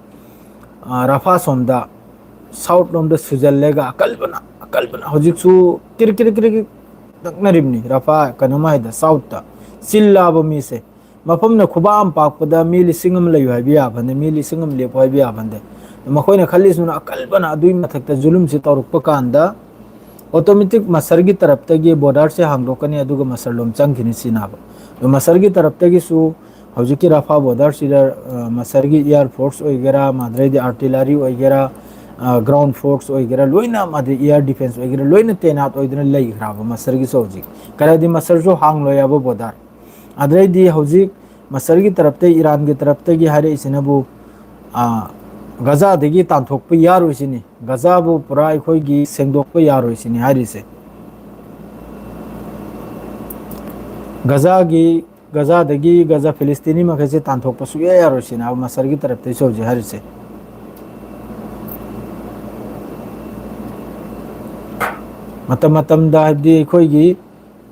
ꯔꯐꯥ ꯁꯣꯝꯗ ꯁꯥꯎꯠ ꯂꯣꯝꯗ ꯁꯨꯖꯜꯂꯦꯒ ꯑꯀꯜꯕꯅ ꯑꯀꯜꯕꯅ ꯍꯧꯖꯤꯛꯁꯨ ꯀꯤꯔꯤꯛ ꯀꯤꯔꯤꯛ ꯀꯤꯔꯤꯛ ꯅꯛꯅꯔꯤꯕꯅꯤ꯫ ꯔꯐꯥ ꯀꯩꯅꯣꯝ ꯍꯥꯏꯗ ꯁꯥꯎꯠꯇ ꯆꯤꯜꯂꯥꯕ ꯃꯤꯁꯦ ꯃꯐꯝꯅ ꯈꯨꯕꯥꯛ ꯑꯃ ꯄꯥꯛꯄꯗ ꯃꯤ ꯂꯤꯁꯤꯡ ꯑꯃ ꯂꯩꯌꯨ ꯍꯥꯏꯕ ꯌꯥꯕꯅꯦ, ꯃꯤ ꯂꯤꯁꯤꯡ ꯑꯃ ꯂꯦꯞꯄꯨ ꯍꯥꯏꯕ ꯌꯥꯕꯅꯦ꯫ ꯃꯈꯣꯏꯅ ꯈꯜꯂꯤꯁꯤꯅ ꯑꯀꯜꯕꯅ ꯑꯗꯨꯒꯤ ꯃꯊꯛꯇ ꯖꯨꯂꯨꯝꯁꯤ ꯇꯧꯔꯛꯄ ꯀꯥꯟꯗ ꯑꯣꯇꯣꯃꯦꯇꯤꯛ ꯃꯁꯔꯒꯤ ꯇꯔꯞꯇꯒꯤ ꯕꯣꯔꯗꯔꯁꯦ ꯍꯥꯡꯗꯣꯛꯀꯅꯤ, ꯑꯗꯨꯒ ꯃꯁꯔꯂꯣꯝ ꯆꯪꯈꯤꯅꯤ ꯁꯤꯅꯦꯕ꯫ ꯑꯗꯣ ꯃꯁꯔꯒꯤ ꯇꯔꯞꯇꯒꯤꯁꯨ ꯍꯧꯖꯤꯛꯀꯤ ꯔꯐꯥ ꯕꯣꯔꯗꯔꯁꯤꯗ ꯃꯁꯔꯒꯤ ꯏꯌꯥꯔ ꯐꯣꯔꯁ ꯑꯣꯏꯒꯦꯔꯥ, ꯃꯥꯗ꯭ꯔꯩꯗꯤ ꯑꯥꯔꯇꯤꯂꯔꯤ ꯑꯣꯏꯒꯦꯔꯥ, ꯒ꯭ꯔꯥꯎꯟ ꯐꯣꯔꯁ ꯑꯣꯏꯒꯦꯔꯥ, ꯂꯣꯏꯅ ꯃꯥꯗ꯭ꯔꯩ ꯏꯌꯥꯔ ꯗꯤꯐꯦꯟꯁ ꯑꯣꯏꯒꯦꯔꯥ, ꯂꯣꯏꯅ ꯇꯦꯅꯥꯠ ꯑꯣꯏꯗꯨꯅ ꯂꯩꯈ꯭ꯔꯕ ꯃꯁꯔꯒꯤꯁꯨ ꯍꯧꯖꯤꯛ꯫ ꯀꯔꯤꯗꯤ ꯃꯁꯔꯁꯨ ꯍꯥꯡꯂꯣꯏ ꯍꯥꯏꯕ ꯕꯣꯔꯗꯔ꯫ ꯑꯗꯩꯗꯤ ꯍꯧꯖꯤꯛ ꯃꯁꯔꯒꯤ ꯇꯔꯞꯇꯒꯤ, ꯏꯔꯥꯟꯒꯤ ꯇꯔꯞꯇꯒꯤ ꯍꯥꯏꯔꯛꯏꯁꯤꯅꯕꯨ ꯒꯖꯥꯗꯒꯤ ꯇꯥꯟꯊꯣꯛꯄ ꯌꯥꯔꯣꯏꯁꯤꯅꯤ꯫ ꯒꯖꯥꯕꯨ ꯄꯨꯔꯥ ꯑꯩꯈꯣꯏꯒꯤ ꯁꯦꯡꯗꯣꯛꯄ ꯌꯥꯔꯣꯏꯁꯤꯅꯤ ꯍꯥꯏꯔꯤꯁꯦ꯫ ꯒꯖꯥꯒꯤ ꯒꯖꯥꯗꯒꯤ ꯒꯖꯥ ꯐꯤꯂꯤꯁꯇꯤꯅꯤ ꯃꯈꯩꯁꯦ ꯇꯥꯟꯊꯣꯛꯄ ꯁꯨꯛꯌꯥ ꯌꯥꯔꯣꯏ ꯁꯤꯅꯦꯕ ꯃꯁꯔꯒꯤ ꯇꯔꯞꯇꯩꯁꯨ ꯍꯧꯖꯤꯛ ꯍꯥꯏꯔꯤꯁꯦ꯫ ꯃꯇꯝ ꯃꯇꯝꯗ ꯍꯥꯏꯕꯗꯤ ꯑꯩꯈꯣꯏꯒꯤ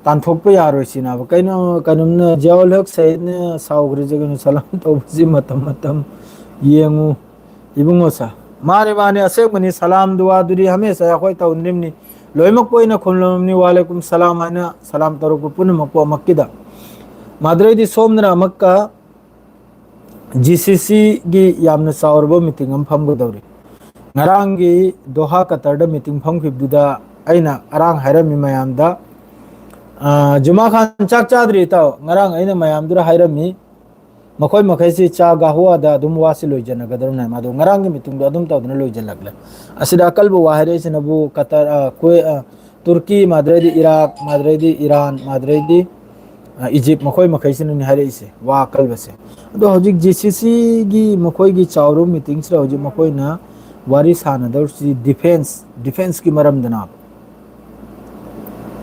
ꯇꯥꯟꯊꯣꯛꯄ ꯌꯥꯔꯣꯏ ꯁꯤꯅꯦꯕ꯫ ꯀꯩꯅꯣ ꯀꯩꯅꯣꯝꯅ ꯖꯤꯌꯥꯎꯜ ꯍꯛ ꯁꯌꯤꯗꯅ ꯁꯥꯎꯈ꯭ꯔꯤꯁꯦ ꯀꯩꯅꯣ? ꯁꯂꯥꯝ ꯇꯧꯕꯁꯤ ꯃꯇꯝ ꯃꯇꯝ ꯌꯦꯡꯉꯨ ꯏꯕꯨꯡꯉꯣ ꯁꯥ꯫ ꯃꯥꯅꯦ ꯃꯥꯅꯦ, ꯑꯁꯦꯡꯕꯅꯤ꯫ ꯁꯂꯥꯝ ꯗꯨꯋꯥꯗꯨꯗꯤ ꯍꯃꯦꯁꯥ ꯑꯩꯈꯣꯏ ꯇꯧꯅꯔꯤꯕꯅꯤ꯫ ꯂꯣꯏꯅꯃꯛꯄꯨ ꯑꯩꯅ ꯈꯨꯝꯂꯝꯃꯤ, ꯋꯥꯂꯦꯀꯨꯝ ꯁꯂꯥꯝ ꯍꯥꯏꯅ ꯁꯂꯥꯝ ꯇꯧꯔꯛꯄ ꯄꯨꯝꯅꯃꯛꯄꯨ ꯑꯃꯛꯀꯤꯗ꯫ ꯃꯥꯗ꯭ꯔꯩꯗꯤ ꯁꯣꯝꯗꯅ ꯑꯃꯛꯀ ꯖꯤ ꯁꯤ ꯁꯤꯒꯤ ꯌꯥꯝꯅ ꯆꯥꯎꯔꯕ ꯃꯤꯇꯤꯡ ꯑꯃ ꯐꯝꯒꯗꯧꯔꯤ꯫ ꯉꯔꯥꯡꯒꯤ ꯗꯣꯍꯥ ꯀꯇꯔꯗ ꯃꯤꯇꯤꯡ ꯐꯝꯈꯤꯕꯗꯨꯗ ꯑꯩꯅ ꯉꯔꯥꯡ ꯍꯥꯏꯔꯝꯃꯤ ꯃꯌꯥꯝꯗ, ꯑ, ꯖꯨꯃꯥ ꯈꯥꯟ ꯆꯥꯛ ꯆꯥꯗ꯭ꯔꯤ ꯏꯇꯥꯎ꯫ ꯉꯔꯥꯡ ꯑꯩꯅ ꯃꯌꯥꯝꯗꯨꯗ ꯍꯥꯏꯔꯝꯃꯤ, ꯃꯈꯣꯏ ꯃꯈꯩꯁꯤ ꯆꯥ ꯒꯥꯍꯨꯋꯥꯗ ꯑꯗꯨꯝ ꯋꯥꯁꯤ ꯂꯣꯏꯖꯅꯒꯗꯧꯔꯤꯕꯅꯦ꯫ ꯃꯗꯨ ꯉꯔꯥꯡꯒꯤ ꯃꯤꯇꯤꯡꯗꯣ ꯑꯗꯨꯝ ꯇꯧꯗꯨꯅ ꯂꯣꯏꯖꯤꯜꯂꯛꯂꯦ꯫ ꯑꯁꯤꯗ ꯑꯀꯜꯕ ꯋꯥ ꯍꯥꯏꯔꯛꯏꯁꯤꯅꯕꯨ ꯀꯇꯔ, ꯑ, ꯀꯨꯋꯦ-, ꯑ, ꯇꯨꯔꯀꯤ, ꯃꯥꯗ꯭ꯔꯩꯗꯤ ꯏꯔꯥꯛ, ꯃꯥꯗ꯭ꯔꯩꯗꯤ ꯏꯔꯥꯟ, ꯃꯥꯗ꯭ꯔꯩꯗꯤ, ꯑ, ꯏꯖꯤꯞ, ꯃꯈꯣꯏ ꯃꯈꯩꯁꯤꯅꯅꯤ ꯍꯥꯏꯔꯛꯏꯁꯦ ꯋꯥ ꯑꯀꯜꯕꯁꯦ꯫ ꯑꯗꯣ ꯍꯧꯖꯤꯛ ꯖꯤ ꯁꯤ ꯁꯤꯒꯤ ꯃꯈꯣꯏꯒꯤ ꯆꯥꯎꯔꯕ ꯃꯤꯇꯤꯡꯁꯤꯗ ꯍꯧꯖꯤꯛ ꯃꯈꯣꯏꯅ ꯋꯥꯔꯤ ꯁꯥꯟꯅꯗꯧꯔꯤꯁꯤ ꯗꯤꯐꯦꯟꯁ, ꯗꯤꯐꯦꯟꯁꯀꯤ ꯃꯔꯝꯗꯅ꯫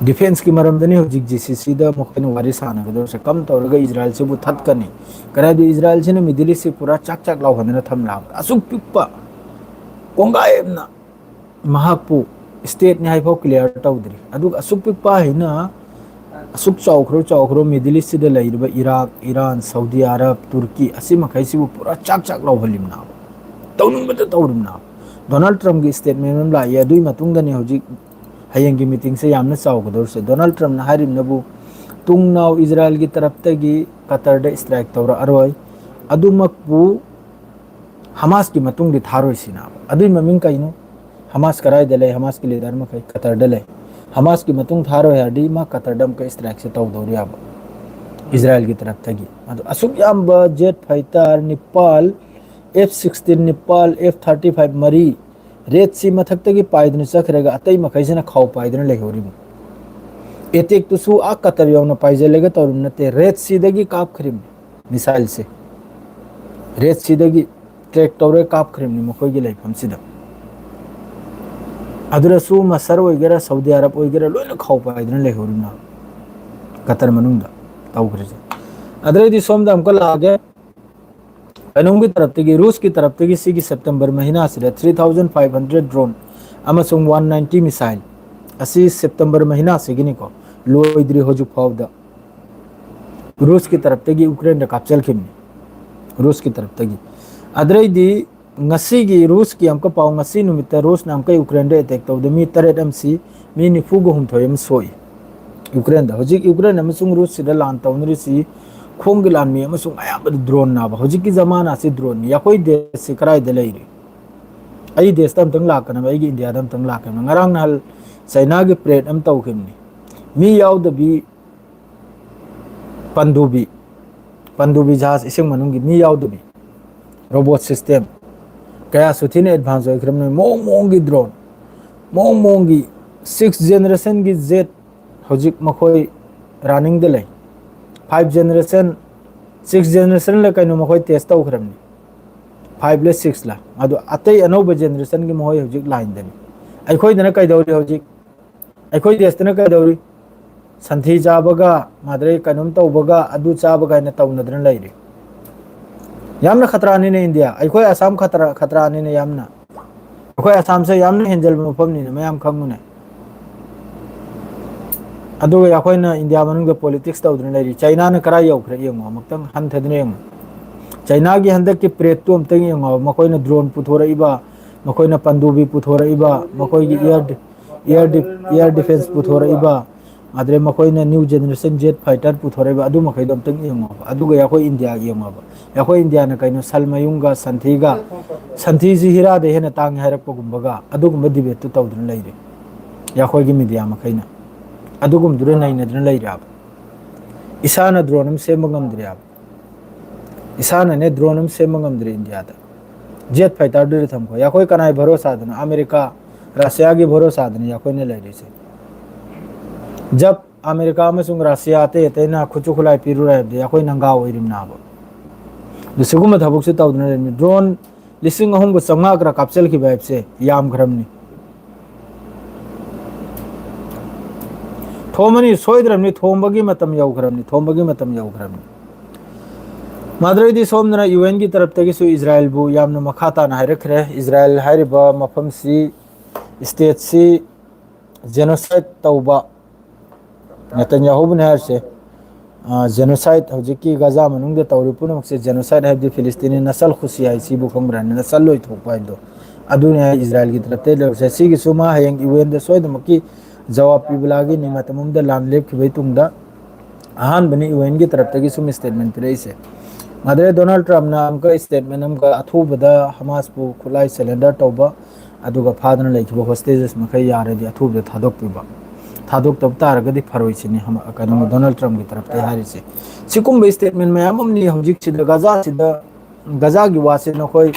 ꯗꯤꯐꯦꯟꯁꯀꯤ ꯃꯔꯝꯗꯅꯤ ꯍꯧꯖꯤꯛ ꯖꯤ ꯁꯤ ꯁꯤꯗ ꯃꯈꯣꯏꯅ ꯋꯥꯔꯤ ꯁꯥꯟꯅꯒꯗꯧꯔꯤꯁꯦ꯫ ꯀꯝ ꯇꯧꯔꯒ ꯏꯖꯔꯥꯏꯜꯁꯤꯕꯨ ꯊꯠꯀꯅꯤ? ꯀꯔꯤ ꯍꯥꯏꯗꯤ ꯏꯖꯔꯥꯏꯜꯁꯤꯅ ꯃꯤꯗꯤꯜ ꯏꯁꯁꯤ ꯄꯨꯔꯥ ꯆꯥꯛ ꯆꯥꯛ ꯂꯥꯎꯍꯟꯗꯅ ꯊꯝꯂꯛꯑꯕ꯫ ꯑꯁꯨꯛ ꯄꯤꯛꯄ ꯀꯣꯡꯒꯥꯏ ꯑꯃꯅ ꯃꯍꯥꯛꯄꯨ ꯁ꯭ꯇꯦꯠꯅꯤ ꯍꯥꯏꯐꯥꯎ ꯀ꯭ꯂꯤꯌꯥꯔ ꯇꯧꯗ꯭ꯔꯤ꯫ ꯑꯗꯨꯒ ꯑꯁꯨꯛ ꯄꯤꯛꯄ ꯍꯥꯏꯅ ꯑꯁꯨꯛ ꯆꯥꯎꯈ꯭ꯔꯣ ꯆꯥꯎꯈ꯭ꯔꯣ ꯃꯤꯗꯜ ꯏꯁꯁꯤꯗ ꯂꯩꯔꯤꯕ ꯏꯔꯥꯛ, ꯏꯔꯥꯟ, ꯁꯥꯎꯗꯤ ꯑꯔꯕ, ꯇꯨꯔꯀꯤ, ꯑꯁꯤ ꯃꯈꯩꯁꯤꯕꯨ ꯄꯨꯔꯥ ꯆꯥꯛ ꯆꯥꯛ ꯂꯥꯎꯍꯜꯂꯤꯕꯅꯦꯕ꯫ ꯇꯧꯅꯤꯡꯕꯗ ꯇꯧꯔꯤꯕꯅꯦꯕ꯫ ꯗꯣꯅꯥꯜꯗ ꯇ꯭ꯔꯝꯞꯀꯤ ꯁ꯭ꯇꯦꯠꯃꯦꯟ ꯑꯃ ꯂꯥꯛꯏ, ꯑꯗꯨꯒꯤ ꯃꯇꯨꯡꯗꯅꯤ ꯍꯧꯖꯤꯛ ꯍꯌꯦꯡꯒꯤ ꯃꯤꯇꯤꯡꯁꯦ ꯌꯥꯝꯅ ꯆꯥꯎꯒꯗꯧꯔꯤꯁꯦ꯫ ꯗꯣꯅꯥꯜꯗ ꯇ꯭ꯔꯝꯞꯅ ꯍꯥꯏꯔꯤꯕꯅꯕꯨ, ꯇꯨꯡꯅꯥꯎ ꯏꯖꯔꯥꯏꯜꯒꯤ ꯇꯔꯞꯇꯒꯤ ꯀꯇꯔꯗ ꯏꯁꯇ꯭ꯔꯥꯏꯛ ꯇꯧꯔꯛꯑꯔꯣꯏ, ꯑꯗꯨꯃꯛꯄꯨ ꯍꯃꯥꯁꯀꯤ ꯃꯇꯨꯡꯗꯤ ꯊꯥꯔꯣꯏ ꯁꯤꯅꯦꯕ꯫ ꯑꯗꯨꯏ ꯃꯃꯤꯡ ꯀꯩꯅꯣ? ꯍꯃꯥꯁ ꯀꯗꯥꯏꯗ ꯂꯩ? ꯍꯃꯥꯁꯀꯤ ꯂꯤꯗꯔ ꯃꯈꯩ ꯀꯇꯔꯗ ꯂꯩ꯫ ꯍꯃꯥꯁꯀꯤ ꯃꯇꯨꯡ ꯊꯥꯔꯣꯏ ꯍꯥꯏꯔꯗꯤ ꯃꯥ ꯀꯇꯔꯗ ꯑꯃꯨꯛꯀ ꯏꯁꯇ꯭ꯔꯥꯏꯛꯁꯦ ꯇꯧꯗꯧꯔꯤꯕ, ꯏꯖꯔꯥꯏꯜꯒꯤ ꯇꯔꯞꯇꯒꯤ꯫ ꯑꯗꯣ ꯑꯁꯨꯛ ꯌꯥꯝꯕ ꯖꯦꯠ ꯐꯥꯏꯇꯔ, ꯅꯤꯄꯥꯜ ꯑꯦꯐ ꯁꯤꯛꯁꯇꯤꯟ, ꯅꯤꯄꯥꯜ ꯑꯦꯐ ꯊꯥꯔꯇꯤ ꯐꯥꯏꯚ ꯃꯔꯤ, ꯔꯦꯠ ꯁꯤ ꯃꯊꯛꯇꯒꯤ ꯄꯥꯏꯗꯨꯅ ꯆꯠꯈ꯭ꯔꯒ ꯑꯇꯩ ꯃꯈꯩꯁꯤꯅ ꯈꯥꯎ ꯄꯥꯏꯗꯨꯅ ꯂꯩꯍꯧꯔꯤꯕꯅꯤ꯫ ꯑꯦꯇꯦꯛꯇꯨꯁꯨ ꯑꯥ ꯀꯇꯔ ꯌꯧꯅ ꯄꯥꯏꯁꯤꯜꯂꯒ ꯇꯧꯔꯤꯕ ꯅꯠꯇꯦ, ꯔꯦꯠ ꯁꯤꯗꯒꯤ ꯀꯥꯞꯈ꯭ꯔꯤꯕꯅꯤ ꯃꯤꯁꯥꯏꯜꯁꯦ꯫ ꯔꯦꯠ ꯁꯤꯗꯒꯤ ꯇ꯭ꯔꯦꯛ ꯇꯧꯔꯒ ꯀꯥꯞꯈ꯭ꯔꯤꯕꯅꯤ ꯃꯈꯣꯏꯒꯤ ꯂꯩꯐꯝꯁꯤꯗ꯫ ꯑꯗꯨꯗꯁꯨ ꯃꯁꯔ ꯑꯣꯏꯒꯦꯔꯥ, ꯁꯥꯎꯗꯤ ꯑꯔꯕ ꯑꯣꯏꯒꯦꯔꯥ, ꯂꯣꯏꯅ ꯈꯥꯎ ꯄꯥꯏꯗꯨꯅ ꯂꯩꯍꯧꯔꯤꯕꯅꯤ ꯀꯇꯔ ꯃꯅꯨꯡꯗ ꯇꯧꯈ꯭ꯔꯤꯁꯦ꯫ ꯑꯗꯨꯗꯩꯗꯤ ꯁꯣꯝꯗ ꯑꯃꯨꯛꯀ ꯂꯥꯛꯑꯒꯦ, ꯀꯩꯅꯣꯝꯒꯤ ꯇꯔꯞꯇꯒꯤ, ꯔꯨꯁꯀꯤ ꯇꯔꯞꯇꯒꯤ ꯁꯤꯒꯤ September ꯃꯍꯤꯅꯥꯁꯤꯗ three thousand five hundred drone ꯑꯃꯁꯨꯡ one ninety missile ꯑꯁꯤ ꯁꯦꯞꯇꯦꯝꯕꯔ ꯃꯍꯤꯅꯥꯁꯤꯒꯤꯅꯤꯀꯣ, ꯂꯣꯏꯗ꯭ꯔꯤ ꯍꯧꯖꯤꯛ ꯐꯥꯎꯗ꯫ ꯔꯨꯁꯀꯤ ꯇꯔꯞꯇꯒꯤ ꯌꯨꯀ꯭ꯔꯦꯟꯗ ꯀꯥꯞꯆꯔꯛꯈꯤꯕꯅꯤ, ꯔꯨꯁꯀꯤ ꯇꯔꯞꯇꯒꯤ꯫ ꯑꯗꯨꯗꯩꯗꯤ ꯉꯁꯤꯒꯤ ꯔꯨꯁꯀꯤ ꯑꯃꯨꯛꯀ ꯄꯥꯎ, ꯉꯁꯤ ꯅꯨꯃꯤꯠꯇ ꯔꯨꯁꯅ ꯑꯃꯨꯛꯀ ꯌꯨꯀ꯭ꯔꯦꯟꯗ ꯑꯦꯇꯦꯛ ꯇꯧꯗ ꯃꯤ ꯇꯔꯦꯠ ꯑꯃ ꯁꯤ, ꯃꯤ ꯅꯤꯐꯨꯒ ꯍꯨꯝꯗꯣꯏ ꯑꯃ ꯁꯣꯛꯏ ꯌꯨꯀ꯭ꯔꯦꯟꯗ꯫ ꯍꯧꯖꯤꯛ ꯌꯨꯀ꯭ꯔꯦꯟ ꯑꯃꯁꯨꯡ ꯔꯨꯁꯁꯤꯗ ꯂꯥꯟ ꯇꯧꯅꯔꯤꯁꯤ ꯈꯣꯡꯒꯤ ꯂꯥꯟꯃꯤ ꯑꯃꯁꯨꯡ ꯑꯌꯥꯝꯕꯗ ꯗ꯭ꯔꯣꯟ ꯅꯥꯕ꯫ ꯍꯧꯖꯤꯛꯀꯤ ꯖꯃꯥꯅꯥꯁꯤ ꯗ꯭ꯔꯣꯟꯅꯤ꯫ ꯑꯩꯈꯣꯏ ꯗꯦꯁꯁꯤ ꯀꯗꯥꯏꯗ ꯂꯩꯔꯤ? ꯑꯩ ꯗꯦꯁꯇ ꯑꯝꯇꯪ ꯂꯥꯛꯀꯅꯕ, ꯑꯩꯒꯤ ꯏꯟꯗꯤꯌꯥꯗ ꯑꯝꯇꯪ ꯂꯥꯛꯀꯅꯕ꯫ ꯉꯔꯥꯡ ꯅꯍꯥꯟ ꯆꯩꯅꯥꯒꯤ ꯄ꯭ꯔꯦꯠ ꯑꯃ ꯇꯧꯈꯤꯕꯅꯤ, ꯃꯤ ꯌꯥꯎꯗꯕꯤ ꯄꯟꯗꯨꯕꯤ, ꯄꯟꯗꯨꯕꯤ ꯖꯍꯥꯖ, ꯏꯁꯤꯡ ꯃꯅꯨꯡꯒꯤ ꯃꯤ ꯌꯥꯎꯗꯕꯤ, ꯔꯣꯕꯣꯠ ꯁꯤꯁꯇꯦꯝ꯫ ꯀꯌꯥꯁꯨ ꯊꯤꯅ ꯑꯦꯗꯚꯥꯟꯁ ꯑꯣꯏꯈ꯭ꯔꯕꯅꯤ꯫ ꯃꯑꯣꯡ ꯃꯑꯣꯡꯒꯤ ꯗ꯭ꯔꯣꯟ, ꯃꯑꯣꯡ ꯃꯑꯣꯡꯒꯤ ꯁꯤꯛꯁ ꯖꯦꯅꯦꯔꯦꯁꯟꯒꯤ ꯖꯦꯠ ꯍꯧꯖꯤꯛ ꯃꯈꯣꯏ ꯔꯥꯅꯤꯡꯗ ꯂꯩ꯫ ꯐꯥꯏꯚ ꯖꯦꯅꯦꯔꯦꯁꯟ, ꯁꯤꯛꯁ ꯖꯦꯅꯦꯔꯦꯁꯟꯂ ꯀꯩꯅꯣ ꯃꯈꯣꯏ ꯇꯦꯁ ꯇꯧꯈ꯭ꯔꯕꯅꯤ꯫ ꯐꯥꯏꯚꯂ ꯁꯤꯛꯁꯂ꯫ ꯑꯗꯣ ꯑꯇꯩ ꯑꯅꯧꯕ ꯖꯦꯅꯦꯔꯦꯁꯟꯒꯤ ꯃꯈꯣꯏ ꯍꯧꯖꯤꯛ ꯂꯥꯏꯟꯗꯅꯤ꯫ ꯑꯩꯈꯣꯏꯗꯅ ꯀꯩꯗꯧꯔꯤ ꯍꯧꯖꯤꯛ? ꯑꯩꯈꯣꯏ ꯗꯦꯁꯇꯅ ꯀꯩꯗꯧꯔꯤ? ꯁꯟꯊꯤ ꯆꯥꯕꯒ, ꯃꯥꯗꯔꯩ ꯀꯩꯅꯣꯝ ꯇꯧꯕꯒ, ꯑꯗꯨ ꯆꯥꯕꯒ ꯍꯥꯏꯅ ꯇꯧꯅꯗꯅ ꯂꯩꯔꯤ꯫ ꯌꯥꯝꯅ ꯈꯇꯔꯥꯅꯤꯅꯦ ꯏꯟꯗꯤꯌꯥ꯫ ꯑꯩꯈꯣꯏ ꯑꯁꯥꯝ ꯈꯇꯔꯥ, ꯈꯇꯔꯥꯅꯤꯅꯦ ꯌꯥꯝꯅ꯫ ꯑꯩꯈꯣꯏ ꯑꯁꯥꯝꯁꯦ ꯌꯥꯝꯅ ꯍꯦꯟꯖꯜꯕ ꯃꯐꯝꯅꯤꯅ ꯃꯌꯥꯝ ꯈꯪꯕꯅꯦ꯫ ꯑꯗꯨꯒ ꯑꯩꯈꯣꯏꯅ ꯏꯟꯗꯤꯌꯥ ꯃꯅꯨꯡꯗ ꯄꯣꯂꯤꯇꯤꯛꯁ ꯇꯧꯗꯨꯅ ꯂꯩꯔꯤ꯫ ꯆꯩꯅꯥꯅ ꯀꯔꯥꯏ ꯌꯧꯈ꯭ꯔꯦ ꯌꯦꯡꯉꯣ, ꯑꯃꯨꯛꯇꯪ ꯍꯟꯊꯗꯨꯅ ꯌꯦꯡꯉꯣ꯫ ꯆꯩꯅꯥꯒꯤ ꯍꯟꯗꯛꯀꯤ ꯄ꯭ꯔꯦꯠꯇꯨ ꯑꯝꯇꯪ ꯌꯦꯡꯉꯣ꯫ ꯃꯈꯣꯏꯅ ꯗ꯭ꯔꯣꯟ ꯄꯨꯊꯣꯔꯛꯏꯕ, ꯃꯈꯣꯏꯅ ꯄꯟꯗꯨꯕꯤ ꯄꯨꯊꯣꯔꯛꯏꯕ, ꯃꯈꯣꯏꯒꯤ ꯏꯌꯔ ꯗꯤ-, ꯏꯌꯔ ꯗꯤ-, ꯏꯌꯔ ꯗꯤꯐꯦꯟꯁ ꯄꯨꯊꯣꯔꯛꯏꯕ, ꯑꯗꯩ ꯃꯈꯣꯏꯅ ꯅ꯭ꯌꯨ ꯖꯦꯅꯦꯔꯦꯁꯟ ꯖꯦꯠ ꯐꯥꯏꯇꯔ ꯄꯨꯊꯣꯔꯛꯏꯕ, ꯑꯗꯨ ꯃꯈꯩꯗꯣ ꯑꯝꯇꯪ ꯌꯦꯡꯉꯣꯕ꯫ ꯑꯗꯨꯒ ꯑꯩꯈꯣꯏ ꯏꯟꯗꯤꯌꯥ ꯌꯦꯡꯉꯣꯕ꯫ ꯑꯩꯈꯣꯏ ꯏꯟꯗꯤꯌꯥꯅ ꯀꯩꯅꯣ, ꯁꯜ ꯃꯌꯨꯡꯒ ꯁꯟꯊꯤꯒ, ꯁꯟꯊꯤꯁꯤ ꯍꯤꯔꯥꯗꯩ ꯍꯦꯟꯅ ꯇꯥꯡꯉꯤ ꯍꯥꯏꯔꯛꯄꯒꯨꯝꯕꯒ, ꯑꯗꯨꯒꯨꯝꯕ ꯗꯤꯕꯦꯠꯇꯨ ꯇꯧꯗꯨꯅ ꯂꯩꯔꯦ ꯑꯩꯈꯣꯏꯒꯤ ꯃꯤꯗꯤꯌꯥ ꯃꯈꯩꯅ꯫ ꯑꯗꯨꯒꯨꯝꯕꯗꯨꯗ ꯅꯩꯅꯗꯨꯅ ꯂꯩꯔꯦꯕ꯫ ꯏꯁꯥꯅ ꯗ꯭ꯔꯣꯟ ꯑꯃ ꯁꯦꯝꯕ ꯉꯝꯗ꯭ꯔꯦꯕ꯫ ꯏꯁꯥꯅꯅꯦ ꯗ꯭ꯔꯣꯟ ꯑꯃ ꯁꯦꯝꯕ ꯉꯝꯗ꯭ꯔꯦ ꯏꯟꯗꯤꯌꯥꯗ꯫ ꯖꯦꯠ ꯐꯥꯏꯇꯔꯗꯨꯗ ꯊꯝꯈꯣ꯫ ꯑꯩꯈꯣꯏ ꯀꯅꯥꯏ ꯚꯔꯣꯁꯥꯗꯅꯣ? ꯑꯃꯦꯔꯤꯀꯥ, ꯔꯁꯤꯌꯥꯒꯤ ꯚꯔꯣꯁꯥꯗꯅꯤ ꯑꯩꯈꯣꯏꯅ ꯂꯩꯔꯤꯁꯦ꯫ ꯖꯞ ꯑꯃꯦꯔꯤꯀꯥ ꯑꯃꯁꯨꯡ ꯔꯁꯤꯌꯥ ꯑꯇꯩ ꯑꯇꯩꯅ ꯈꯨꯠꯁꯨ ꯈꯨꯠꯂꯥꯏ ꯄꯤꯔꯨꯔꯦ ꯍꯥꯏꯕꯗꯤ ꯑꯩꯈꯣꯏ ꯅꯪꯒꯥ ꯑꯣꯏꯔꯤꯕꯅꯦꯕ꯫ ꯑꯗꯨ ꯁꯤꯒꯨꯝꯕ ꯊꯕꯛꯁꯦ ꯇꯧꯗꯨꯅ ꯂꯩꯔꯤꯕꯅꯤ꯫ ꯗ꯭ꯔꯣꯟ ꯂꯤꯁꯤꯡ ꯑꯍꯨꯝꯒ ꯆꯥꯝꯃꯉꯥ ꯈꯔ ꯀꯥꯞꯁꯤꯜꯈꯤꯕ ꯍꯥꯏꯕꯁꯦ ꯌꯥꯝꯈ꯭ꯔꯕꯅꯤ꯫ ꯊꯣꯝꯃꯅꯤ, ꯁꯣꯏꯗ꯭ꯔꯕꯅꯤ, ꯊꯣꯝꯕꯒꯤ ꯃꯇꯝ ꯌꯧꯈ꯭ꯔꯕꯅꯤ, ꯊꯣꯝꯕꯒꯤ ꯃꯇꯝ ꯌꯧꯈ꯭ꯔꯕꯅꯤ꯫ ꯃꯥꯗ꯭ꯔꯩꯗꯤ ꯁꯣꯝꯗꯅ ꯌꯨ ꯑꯦꯟꯒꯤ ꯇꯔꯞꯇꯒꯤꯁꯨ ꯏꯖꯔꯥꯏꯜꯕꯨ ꯌꯥꯝꯅ ꯃꯈꯥ ꯇꯥꯅ ꯍꯥꯏꯔꯛꯈ꯭ꯔꯦ꯫ ꯏꯖꯔꯥꯏꯜ ꯍꯥꯏꯔꯤꯕ ꯃꯐꯝꯁꯤ, ꯁ꯭ꯇꯦꯠꯁꯤ ꯖꯦꯅꯣꯁꯥꯏꯠ ꯇꯧꯕ, ꯅꯦꯇꯟꯌꯥꯍꯨꯕꯨꯅꯦ ꯍꯥꯏꯔꯤꯁꯦ꯫ ꯑ, ꯖꯦꯅꯣꯁꯥꯏꯠ, ꯍꯧꯖꯤꯛꯀꯤ ꯒꯖꯥ ꯃꯅꯨꯡꯗ ꯇꯧꯔꯤꯕ ꯄꯨꯝꯅꯃꯛꯁꯦ ꯖꯦꯅꯣꯁꯥꯏꯠ ꯍꯥꯏꯕꯗꯤ ꯐꯤꯂꯤꯁꯇꯤꯅꯤ ꯅꯁꯜ ꯈꯨꯁꯤ ꯍꯥꯏ ꯁꯤꯕꯨ ꯈꯪꯕ꯭ꯔꯥ? ꯅꯁꯜ ꯂꯣꯏꯊꯣꯛꯄ ꯍꯥꯏꯕꯗꯣ ꯑꯗꯨꯅꯤ ꯍꯥꯏ ꯏꯖꯔꯥꯏꯜꯒꯤ ꯇꯔꯞꯇ ꯂꯩꯔꯤꯁꯦ꯫ ꯁꯤꯒꯤꯁꯨ ꯃꯥ ꯍꯌꯦꯡ ꯌꯨ ꯑꯦꯟꯗ ꯁꯣꯏꯗꯅꯃꯛꯀꯤ ꯖꯋꯥꯕ ꯄꯤꯕ ꯂꯥꯛꯈꯤꯅꯤ꯫ ꯃꯇꯝ ꯑꯃꯗ ꯂꯥꯟ ꯂꯦꯞꯈꯤꯕꯒꯤ ꯇꯨꯡꯗ ꯑꯍꯥꯟꯕꯅꯤ ꯌꯨ ꯑꯦꯟꯒꯤ ꯇꯔꯞꯇꯒꯤ ꯁꯨꯝ ꯁ꯭ꯇꯦꯠꯃꯦꯟ ꯄꯤꯔꯛꯏꯁꯦ꯫ ꯃꯥꯗ꯭ꯔꯦ ꯗꯣꯅꯥꯜꯗ ꯇ꯭ꯔꯝꯞꯅ ꯑꯃꯨꯛꯀ ꯁ꯭ꯇꯦꯠꯃꯦꯟ ꯑꯃꯨꯛꯀ ꯑꯊꯨꯕꯗ ꯍꯃꯥꯁꯄꯨ ꯈꯨꯠꯂꯥꯏ ꯁꯦꯂꯦꯟꯗꯔ ꯇꯧꯕ, ꯑꯗꯨꯒ ꯐꯥꯗꯨꯅ ꯂꯩꯈꯤꯕ ꯍꯣꯁꯇꯦꯖꯦꯁ ꯃꯈꯩ ꯌꯥꯔꯗꯤ ꯑꯊꯨꯕꯗ ꯊꯥꯗꯣꯛꯄꯤꯕ, ꯊꯥꯗꯣꯛꯇꯕ ꯇꯥꯔꯒꯗꯤ ꯐꯔꯣꯏꯁꯤꯅꯤ ꯍꯃ-, ꯀꯩꯅꯣ, ꯗꯣꯅꯥꯜꯗ ꯇ꯭ꯔꯝꯞꯀꯤ ꯇꯔꯞꯇꯒꯤ ꯍꯥꯏꯔꯤꯁꯦ꯫ ꯁꯤꯒꯨꯝꯕ ꯁ꯭ꯇꯦꯠꯃꯦꯟ ꯃꯌꯥꯝ ꯑꯃꯅꯤ ꯍꯧꯖꯤꯛꯁꯤꯗ ꯒꯖꯥꯁꯤꯗ, ꯒꯖꯥꯒꯤ ꯋꯥꯁꯦ ꯅꯈꯣꯏ,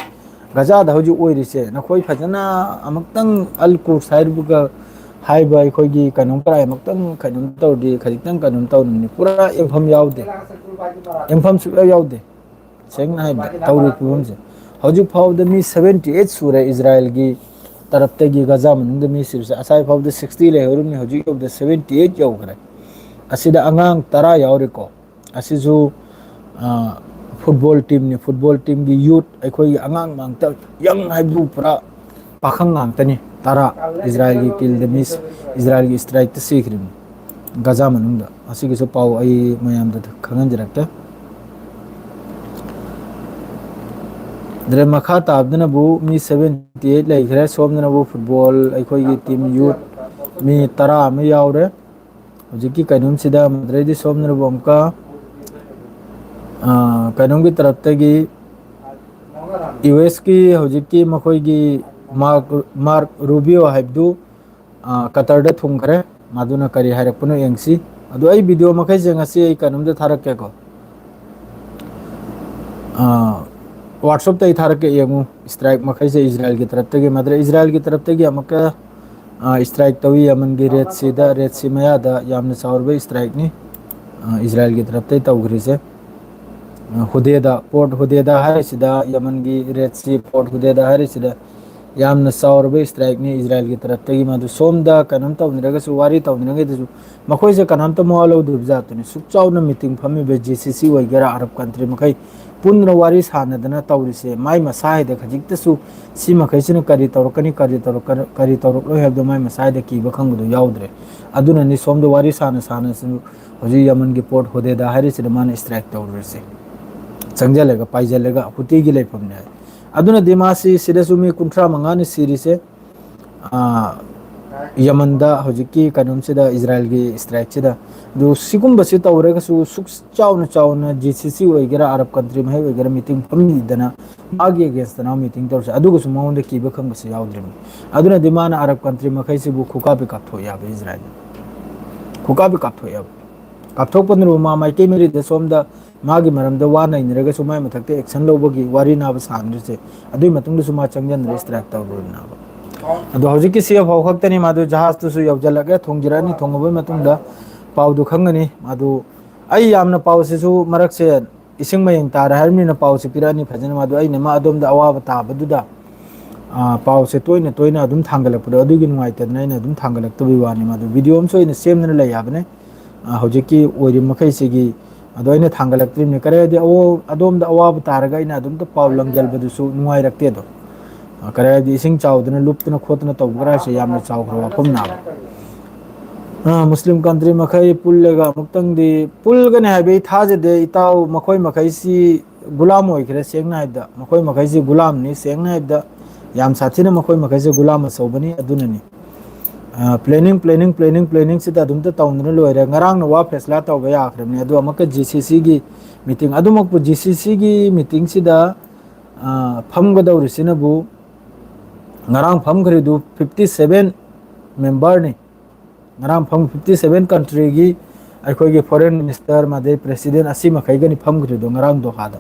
ꯒꯖꯥꯗ ꯍꯧꯖꯤꯛ ꯑꯣꯏꯔꯤꯁꯦ ꯅꯈꯣꯏ ꯐꯖꯅ ꯑꯃꯨꯛꯇꯪ ꯑꯜ ꯀꯨꯔꯁ ꯍꯥꯏꯔꯤꯕꯒ ꯍꯥꯏꯕ ꯑꯩꯈꯣꯏꯒꯤ ꯀꯩꯅꯣꯝ ꯀꯔꯥꯏ ꯑꯃꯨꯛꯇꯪ ꯀꯩꯅꯣꯝ ꯇꯧꯔꯗꯤ ꯈꯖꯤꯛꯇꯪ ꯀꯩꯅꯣꯝ ꯇꯧꯅꯤꯡꯉꯤ꯫ ꯄꯨꯔꯥ ꯌꯦꯡꯐꯝ ꯌꯥꯎꯗꯦ, ꯌꯦꯡꯐꯝ ꯁꯨꯛꯌꯥꯎ ꯌꯥꯎꯗꯦ꯫ ꯁꯦꯡꯅ ꯍꯥꯏꯕꯗ ꯇꯧꯔꯤꯕ ꯐꯤꯕꯝꯁꯦ ꯍꯧꯖꯤꯛ ꯐꯥꯎꯕꯗ ꯃꯤ ꯁꯚꯦꯟꯇꯤ ꯑꯩꯠ ꯁꯨꯔꯦ ꯏꯖꯔꯥꯏꯜꯒꯤ ꯇꯔꯞꯇꯒꯤ ꯒꯖꯥ ꯃꯅꯨꯡꯗ ꯃꯤ ꯁꯤꯕꯁꯦ꯫ ꯑꯁꯥꯏ ꯐꯥꯎꯕꯗ ꯁꯤꯛꯁꯇꯤ ꯂꯩꯍꯧꯔꯤꯕꯅꯤ, ꯍꯧꯖꯤꯛ ꯌꯧꯕꯗ ꯁꯚꯦꯟꯇꯤ ꯑꯩꯠ ꯌꯧꯈ꯭ꯔꯦ꯫ ꯑꯁꯤꯗ ꯑꯉꯥꯡ ꯇꯔꯥ ꯌꯥꯎꯔꯤꯀꯣ꯫ ꯑꯁꯤꯁꯨ, ꯑ, ꯐꯨꯠꯕꯣꯜ ꯇꯤꯝꯅꯤ꯫ ꯐꯨꯠꯕꯣꯜ ꯇꯤꯝꯒꯤ ꯌꯨꯠ, ꯑꯩꯈꯣꯏꯒꯤ ꯑꯉꯥꯡ ꯉꯥꯛꯇ, ꯌꯪ ꯍꯥꯏꯕꯕꯨ ꯄꯨꯔꯥ ꯄꯥꯈꯪ ꯉꯥꯛꯇꯅꯤ, ꯇꯔꯥ ꯏꯖꯔꯥꯏꯜꯒꯤ ꯀꯤꯜꯗ, ꯃꯤ ꯏꯖꯔꯥꯏꯜꯒꯤ ꯏꯁꯇ꯭ꯔꯥꯏꯛꯇ ꯁꯤꯈ꯭ꯔꯤꯕꯅꯤ ꯒꯖꯥ ꯃꯅꯨꯡꯗ꯫ ꯑꯁꯤꯒꯤꯁꯨ ꯄꯥꯎ ꯑꯩ ꯃꯌꯥꯝꯗ ꯈꯪꯍꯟꯖꯔꯛꯀꯦ꯫ ꯑꯗꯨꯗ ꯃꯈꯥ ꯇꯥꯕꯗꯅꯕꯨ ꯃꯤ ꯁꯚꯦꯟꯇꯤ ꯑꯩꯠ ꯂꯩꯈ꯭ꯔꯦ꯫ ꯁꯣꯝꯗꯅꯕꯨ ꯐꯨꯠꯕꯣꯜ ꯑꯩꯈꯣꯏꯒꯤ ꯇꯤꯝ ꯌꯨꯠ ꯃꯤ ꯇꯔꯥ ꯑꯃ ꯌꯥꯎꯔꯦ꯫ ꯍꯧꯖꯤꯛꯀꯤ ꯀꯩꯅꯣꯝꯁꯤꯗ, ꯑꯗꯨꯗꯩꯗꯤ ꯁꯣꯝꯗꯅꯕꯨ ꯑꯃꯨꯛꯀ, ꯑ, ꯀꯩꯅꯣꯝꯒꯤ ꯇꯔꯞꯇꯒꯤ, ꯌꯨ ꯑꯦꯁꯀꯤ ꯍꯧꯖꯤꯛꯀꯤ ꯃꯈꯣꯏꯒꯤ ꯃꯥꯔꯛ, ꯃꯥꯔꯛ ꯔꯨꯕꯤꯌꯣ ꯍꯥꯏꯕꯗꯨ, ꯑ, ꯀꯇꯔꯗ ꯊꯨꯡꯈ꯭ꯔꯦ꯫ ꯃꯗꯨꯅ ꯀꯔꯤ ꯍꯥꯏꯔꯛꯄꯅꯣ ꯌꯦꯡꯁꯤ꯫ ꯑꯗꯨ ꯑꯩ ꯚꯤꯗꯤꯑꯣ ꯃꯈꯩꯁꯦ ꯉꯁꯤ ꯑꯩ ꯀꯩꯅꯣꯝꯗ ꯊꯥꯔꯛꯀꯦꯀꯣ꯫ ꯑ, WhatsApp-ꯇ ꯑꯩ ꯊꯥꯔꯛꯀꯦ, ꯌꯦꯡꯉꯨ꯫ ꯏꯁꯇ꯭ꯔꯥꯏꯛ ꯃꯈꯩꯁꯦ ꯏꯖꯔꯥꯏꯜꯒꯤ ꯇꯔꯞꯇꯒꯤ, ꯃꯗꯨꯗ ꯏꯖꯔꯥꯏꯜꯒꯤ ꯇꯔꯞꯇꯒꯤ ꯑꯃꯨꯛꯀ, ꯑ, ꯏꯁꯇ꯭ꯔꯥꯏꯛ ꯇꯧꯏ ꯌꯃꯟꯒꯤ ꯔꯦꯗ ꯁꯤꯗ, ꯔꯦꯗ ꯁꯤ ꯃꯌꯥꯗ ꯌꯥꯝꯅ ꯆꯥꯎꯔꯕ ꯏꯁꯇ꯭ꯔꯥꯏꯛꯅꯤ, ꯑ, ꯏꯖꯔꯥꯏꯜꯒꯤ ꯇꯔꯞꯇꯒꯤ ꯇꯧꯈ꯭ꯔꯤꯁꯦ꯫ ꯑ, ꯍꯨꯗꯦꯗꯥ, ꯄꯣꯔꯠ ꯍꯨꯗꯦꯗꯥ ꯍꯥꯏꯔꯤꯁꯤꯗ, ꯌꯃꯟꯒꯤ ꯔꯦꯗ ꯁꯤ ꯄꯣꯔꯠ ꯍꯨꯗꯦꯗꯥ ꯍꯥꯏꯔꯤꯁꯤꯗ ꯌꯥꯝꯅ ꯆꯥꯎꯔꯕ ꯏꯁꯇ꯭ꯔꯥꯏꯛꯅꯤ ꯏꯖꯔꯥꯏꯜꯒꯤ ꯇꯔꯞꯇꯒꯤ꯫ ꯃꯗꯨ ꯁꯣꯝꯗ ꯀꯩꯅꯣꯝ ꯇꯧꯅꯔꯒꯁꯨ, ꯋꯥꯔꯤ ꯇꯧꯅꯔꯒꯁꯨ, ꯃꯈꯣꯏꯁꯦ ꯀꯅꯥꯝꯇ ꯃꯋꯥ ꯂꯧꯗ꯭ꯔꯤꯕ ꯖꯥꯠꯇꯨꯅꯤ꯫ ꯁꯨꯛ ꯆꯥꯎꯅ ꯃꯤꯇꯤꯡ ꯐꯝꯃꯤꯕ ꯖꯤ ꯁꯤ ꯁꯤ ꯑꯣꯏꯒꯦꯔꯥ, ꯑꯔꯕ ꯀꯟꯇ꯭ꯔꯤ ꯃꯈꯩ ꯄꯨꯟꯅ ꯋꯥꯔꯤ ꯁꯥꯟꯅꯗꯅ ꯇꯧꯔꯤꯁꯦ, ꯃꯥꯏ ꯃꯁꯥ ꯍꯥꯏꯗ ꯈꯖꯤꯛꯇꯁꯨ ꯁꯤ ꯃꯈꯩꯁꯤꯅ ꯀꯔꯤ ꯇꯧꯔꯛꯀꯅꯤ, ꯀꯔꯤ ꯇꯧꯔꯛꯀ-, ꯀꯔꯤ ꯇꯧꯔꯛꯂꯣꯏ ꯍꯥꯏꯕꯗꯣ ꯃꯥꯏ ꯃꯁꯥ ꯍꯥꯏꯗ ꯀꯤꯕ ꯈꯪꯕꯗꯣ ꯌꯥꯎꯗ꯭ꯔꯦ꯫ ꯑꯗꯨꯅꯅꯤ ꯁꯣꯝꯗ ꯋꯥꯔꯤ ꯁꯥꯟꯅ ꯁꯥꯟꯅꯁꯨ ꯍꯧꯖꯤꯛ ꯌꯃꯟꯒꯤ ꯄꯣꯔꯠ ꯍꯨꯗꯦꯗꯥ ꯍꯥꯏꯔꯤꯁꯤꯗ ꯃꯥꯅ ꯏꯁꯇ꯭ꯔꯥꯏꯛ ꯇꯧꯔꯨꯔꯤꯁꯦ꯫ ꯆꯪꯁꯤꯜꯂꯒ ꯄꯥꯏꯁꯤꯜꯂꯒ ꯍꯨꯇꯤꯒꯤ ꯂꯩꯐꯝꯅꯦ ꯍꯥꯏ꯫ ꯑꯗꯨꯅꯗꯤ ꯃꯥꯁꯤ ꯁꯤꯗꯁꯨ ꯃꯤ ꯀꯨꯟꯊ꯭ꯔꯥ ꯃꯉꯥꯅꯤ ꯁꯤꯔꯤꯁꯦ, ꯑꯥ, ꯌꯃꯟꯗ ꯍꯧꯖꯤꯛꯀꯤ ꯀꯩꯅꯣꯝꯁꯤꯗ, ꯏꯖꯔꯥꯏꯜꯒꯤ ꯏꯁꯇ꯭ꯔꯥꯏꯛꯁꯤꯗ꯫ ꯑꯗꯨ ꯁꯤꯒꯨꯝꯕꯁꯤ ꯇꯧꯔꯒꯁꯨ ꯁꯨꯛ ꯆꯥꯎꯅ ꯆꯥꯎꯅ ꯖꯤ ꯁꯤ ꯁꯤ ꯑꯣꯏꯒꯦꯔꯥ, ꯑꯔꯕ ꯀꯟꯇ꯭ꯔꯤ ꯃꯈꯩ ꯑꯣꯏꯒꯦꯔꯥ, ꯃꯤꯇꯤꯡ ꯐꯝꯃꯤꯗꯅ ꯃꯥꯒꯤ ꯑꯦꯒꯦꯟꯁꯇꯅ ꯃꯤꯇꯤꯡ ꯇꯧꯔꯁꯦ꯫ ꯑꯗꯨꯒꯁꯨ ꯃꯉꯣꯟꯗ ꯀꯤꯕ ꯈꯪꯕꯁꯨ ꯌꯥꯎꯗ꯭ꯔꯤꯕꯅꯤ꯫ ꯑꯗꯨꯅꯗꯤ ꯃꯥꯅ ꯑꯔꯕ ꯀꯟꯇ꯭ꯔꯤ ꯃꯈꯩꯁꯤꯕꯨ ꯈꯨꯀꯥꯞꯄꯤ ꯀꯥꯞꯊꯣꯛꯑꯦ ꯍꯥꯏꯕ ꯏꯖꯔꯥꯏꯜ꯫ ꯈꯨꯀꯥꯞꯄꯤ ꯀꯥꯞꯊꯣꯛꯑꯦꯕ꯫ ꯀꯥꯞꯊꯣꯛꯄꯗꯨꯅꯕꯨ ꯃꯥ ꯃꯥꯏꯀꯩ ꯃꯔꯤꯗ ꯁꯣꯝꯗ ꯃꯥꯒꯤ ꯃꯔꯝꯗ ꯋꯥ ꯅꯩꯅꯔꯒꯁꯨ ꯃꯥꯏ ꯃꯊꯛꯇ ꯑꯦꯛꯁꯟ ꯂꯧꯕꯒꯤ ꯋꯥꯔꯤꯅꯥꯕ ꯁꯥꯟꯅꯔꯤꯁꯦ꯫ ꯑꯗꯨꯒꯤ ꯃꯇꯨꯡꯗꯁꯨ ꯃꯥ ꯆꯪꯁꯤꯟꯗꯅ ꯏꯁꯇ꯭ꯔꯥꯏꯛ ꯇꯧꯔꯨꯔꯤꯅꯦꯕ꯫ ꯑꯗꯣ ꯍꯧꯖꯤꯛꯀꯤ ꯁꯤ ꯑꯦꯐ ꯑꯣ ꯈꯛꯇꯅꯤ, ꯃꯥꯗꯨ ꯖꯍꯥꯖꯇꯨꯁꯨ ꯌꯧꯁꯤꯜꯂꯛꯑꯦ, ꯊꯣꯡꯖꯤꯜꯂꯛꯑꯅꯤ, ꯊꯣꯡꯉꯕꯒꯤ ꯃꯇꯨꯡꯗ ꯄꯥꯎꯗꯨ ꯈꯪꯒꯅꯤ꯫ ꯃꯥꯗꯨ ꯑꯩ ꯌꯥꯝꯅ ꯄꯥꯎꯁꯤꯁꯨ ꯃꯔꯛꯁꯦ ꯏꯁꯤꯡ ꯃꯌꯦꯡ ꯇꯥꯔꯦ ꯍꯥꯏꯔꯕꯅꯤꯅ ꯄꯥꯎꯁꯦ ꯄꯤꯔꯛꯑꯅꯤ ꯐꯖꯅ꯫ ꯃꯥꯗꯨ ꯑꯩꯅ ꯃꯥ ꯑꯗꯣꯝꯗ ꯑꯋꯥꯕ ꯇꯥꯕꯗꯨꯗ, ꯑ, ꯄꯥꯎꯁꯦ ꯇꯣꯏꯅ ꯇꯣꯏꯅ ꯑꯗꯨꯝ ꯊꯥꯡꯒꯠꯂꯛꯄꯗꯣ ꯑꯗꯨꯒꯤ ꯅꯨꯡꯉꯥꯏꯇꯗꯅ ꯑꯩꯅ ꯑꯗꯨꯝ ꯊꯥꯡꯒꯠꯂꯛꯇꯕꯒꯤ ꯋꯥꯅꯤ꯫ ꯃꯥꯗꯨ ꯚꯤꯗꯤꯑꯣ ꯑꯃꯁꯨ ꯑꯩꯅ ꯁꯦꯝꯗꯅ ꯂꯩ ꯍꯥꯏꯕꯅꯦ꯫ ꯑ, ꯍꯧꯖꯤꯛꯀꯤ ꯑꯣꯏꯔꯤꯕ ꯃꯈꯩꯁꯤꯒꯤ ꯑꯗꯣ ꯑꯩꯅ ꯊꯥꯡꯒꯠꯂꯛꯇ꯭ꯔꯤꯕꯅꯤ꯫ ꯀꯔꯤ ꯍꯥꯏꯗꯤ ꯑꯋꯥ-, ꯑꯗꯣꯝꯗ ꯑꯋꯥꯕ ꯇꯥꯔꯒ ꯑꯩꯅ ꯑꯗꯨꯝꯇ ꯄꯥꯎ ꯂꯪꯖꯜꯕꯗꯨꯁꯨ ꯅꯨꯡꯉꯥꯏꯔꯛꯇꯦ꯫ ꯑꯗꯣ ꯀꯔꯤ ꯍꯥꯏꯗꯤ, ꯏꯁꯤꯡ ꯆꯥꯎꯗꯅ ꯂꯨꯞꯇꯅ ꯈꯣꯠꯇꯅ ꯇꯧꯕ ꯍꯥꯏꯁꯦ ꯌꯥꯝꯅ ꯆꯥꯎꯈ꯭ꯔꯕ ꯋꯥꯐꯝꯅꯦꯕ꯫ ꯃꯨꯁꯂꯤꯝ ꯀꯟꯇ꯭ꯔꯤ ꯃꯈꯩ ꯄꯨꯜꯂꯒ ꯑꯃꯨꯛꯇꯪꯗꯤ, ꯄꯨꯜꯒꯅꯤ ꯍꯥꯏꯕ ꯑꯩ ꯊꯥꯖꯗꯦ ꯏꯇꯥꯎ꯫ ꯃꯈꯣꯏ ꯃꯈꯩꯁꯤ ꯒꯨꯂꯥꯝ ꯑꯣꯏꯈ꯭ꯔꯦ꯫ ꯁꯦꯡꯅ ꯍꯥꯏꯕꯗ ꯃꯈꯣꯏ ꯃꯈꯩꯁꯤ ꯒꯨꯂꯥꯝꯅꯤ꯫ ꯁꯦꯡꯅ ꯍꯥꯏꯕꯗ ꯌꯥꯝ ꯁꯥꯊꯤꯅ ꯃꯈꯣꯏ ꯃꯈꯩꯁꯦ ꯒꯨꯂꯥꯝ ꯑꯆꯧꯕꯅꯤ꯫ ꯑꯗꯨꯅꯅꯤ planning, planning, planning, planning ꯁꯤꯗ ꯑꯗꯨꯝꯇ ꯇꯧꯗꯅ ꯂꯣꯏꯔꯦ꯫ ꯉꯔꯥꯡꯅ ꯋꯥ ꯐꯦꯁꯂꯥ ꯇꯧꯕ ꯌꯥꯈ꯭ꯔꯕꯅꯤ꯫ ꯑꯗꯨ ꯑꯃꯨꯛꯀ ꯖꯤ ꯁꯤ ꯁꯤꯒꯤ ꯃꯤꯇꯤꯡ, ꯑꯗꯨꯃꯛꯄꯨ ꯖꯤ ꯁꯤ ꯁꯤꯒꯤ ꯃꯤꯇꯤꯡꯁꯤꯗ ꯐꯝꯒꯗꯧꯔꯤꯁꯤꯅꯕꯨ, ꯉꯔꯥꯡ ꯐꯝꯈ꯭ꯔꯤꯗꯨ fifty seven memberꯅꯤ꯫ ꯉꯔꯥꯡ ꯐꯝ fifty seven countryꯒꯤ ꯑꯩꯈꯣꯏꯒꯤ foreign minister, ꯃꯗꯩ president, ꯑꯁꯤ ꯃꯈꯩꯒꯅꯤ ꯐꯝꯈ꯭ꯔꯤꯗꯣ ꯉꯔꯥꯡ ꯗꯣꯍꯥꯗ꯫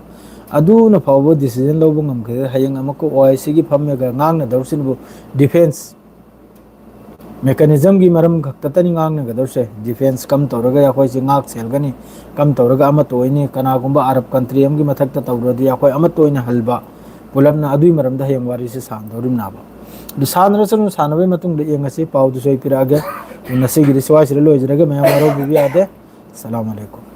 ꯑꯗꯨꯅ ꯐꯥꯎꯕ decision ꯂꯧꯕ ꯉꯝꯈꯤꯗꯦ꯫ ꯍꯌꯦꯡ ꯑꯃꯨꯛꯀ ꯑꯣ ꯑꯥꯏ ꯁꯤꯒꯤ ꯐꯝꯃꯒ ꯉꯥꯡꯅꯗꯧꯔꯤꯁꯤꯅꯕꯨ defence mechanismꯒꯤ ꯃꯔꯝ ꯈꯛꯇꯇꯅꯤ ꯉꯥꯡꯅꯒꯗꯧꯔꯤꯁꯦ꯫ Defence ꯀꯝ ꯇꯧꯔꯒ ꯑꯩꯈꯣꯏꯁꯦ ꯉꯥꯛ ꯁꯦꯜꯒꯅꯤ, ꯀꯝ ꯇꯧꯔꯒ ꯑꯃꯠꯇ ꯑꯣꯏꯅꯤ, ꯀꯅꯥꯒꯨꯝꯕ Arab country ꯑꯃꯒꯤ ꯃꯊꯛꯇ ꯇꯧꯔꯗꯤ ꯑꯩꯈꯣꯏ ꯑꯃꯠꯇ ꯑꯣꯏꯅ ꯍꯜꯕ, ꯄꯨꯂꯞꯅ ꯑꯗꯨꯒꯤ ꯃꯔꯝꯗ ꯍꯌꯦꯡ ꯋꯥꯔꯤꯁꯦ ꯁꯥꯟꯗꯧꯔꯤꯕꯅꯦꯕ꯫ ꯑꯗꯨ ꯁꯥꯟꯅꯔꯁꯅꯨ, ꯁꯥꯟꯅꯕꯒꯤ ꯃꯇꯨꯡꯗ ꯌꯦꯡꯉꯁꯤ꯫ ꯄꯥꯎꯗꯨꯁꯨ ꯑꯩ ꯄꯤꯔꯛꯑꯒꯦ꯫ ꯉꯁꯤꯒꯤꯗꯤ ꯁ꯭ꯋꯥꯏꯁꯤꯗ ꯂꯣꯏꯖꯔꯒꯦ꯫ ꯃꯌꯥꯝ ꯋꯥꯔꯧꯕꯤꯕ ꯌꯥꯗꯦ꯫ ꯑꯁꯂꯥꯃꯨ ꯑꯂꯥꯏꯀꯨꯝ꯫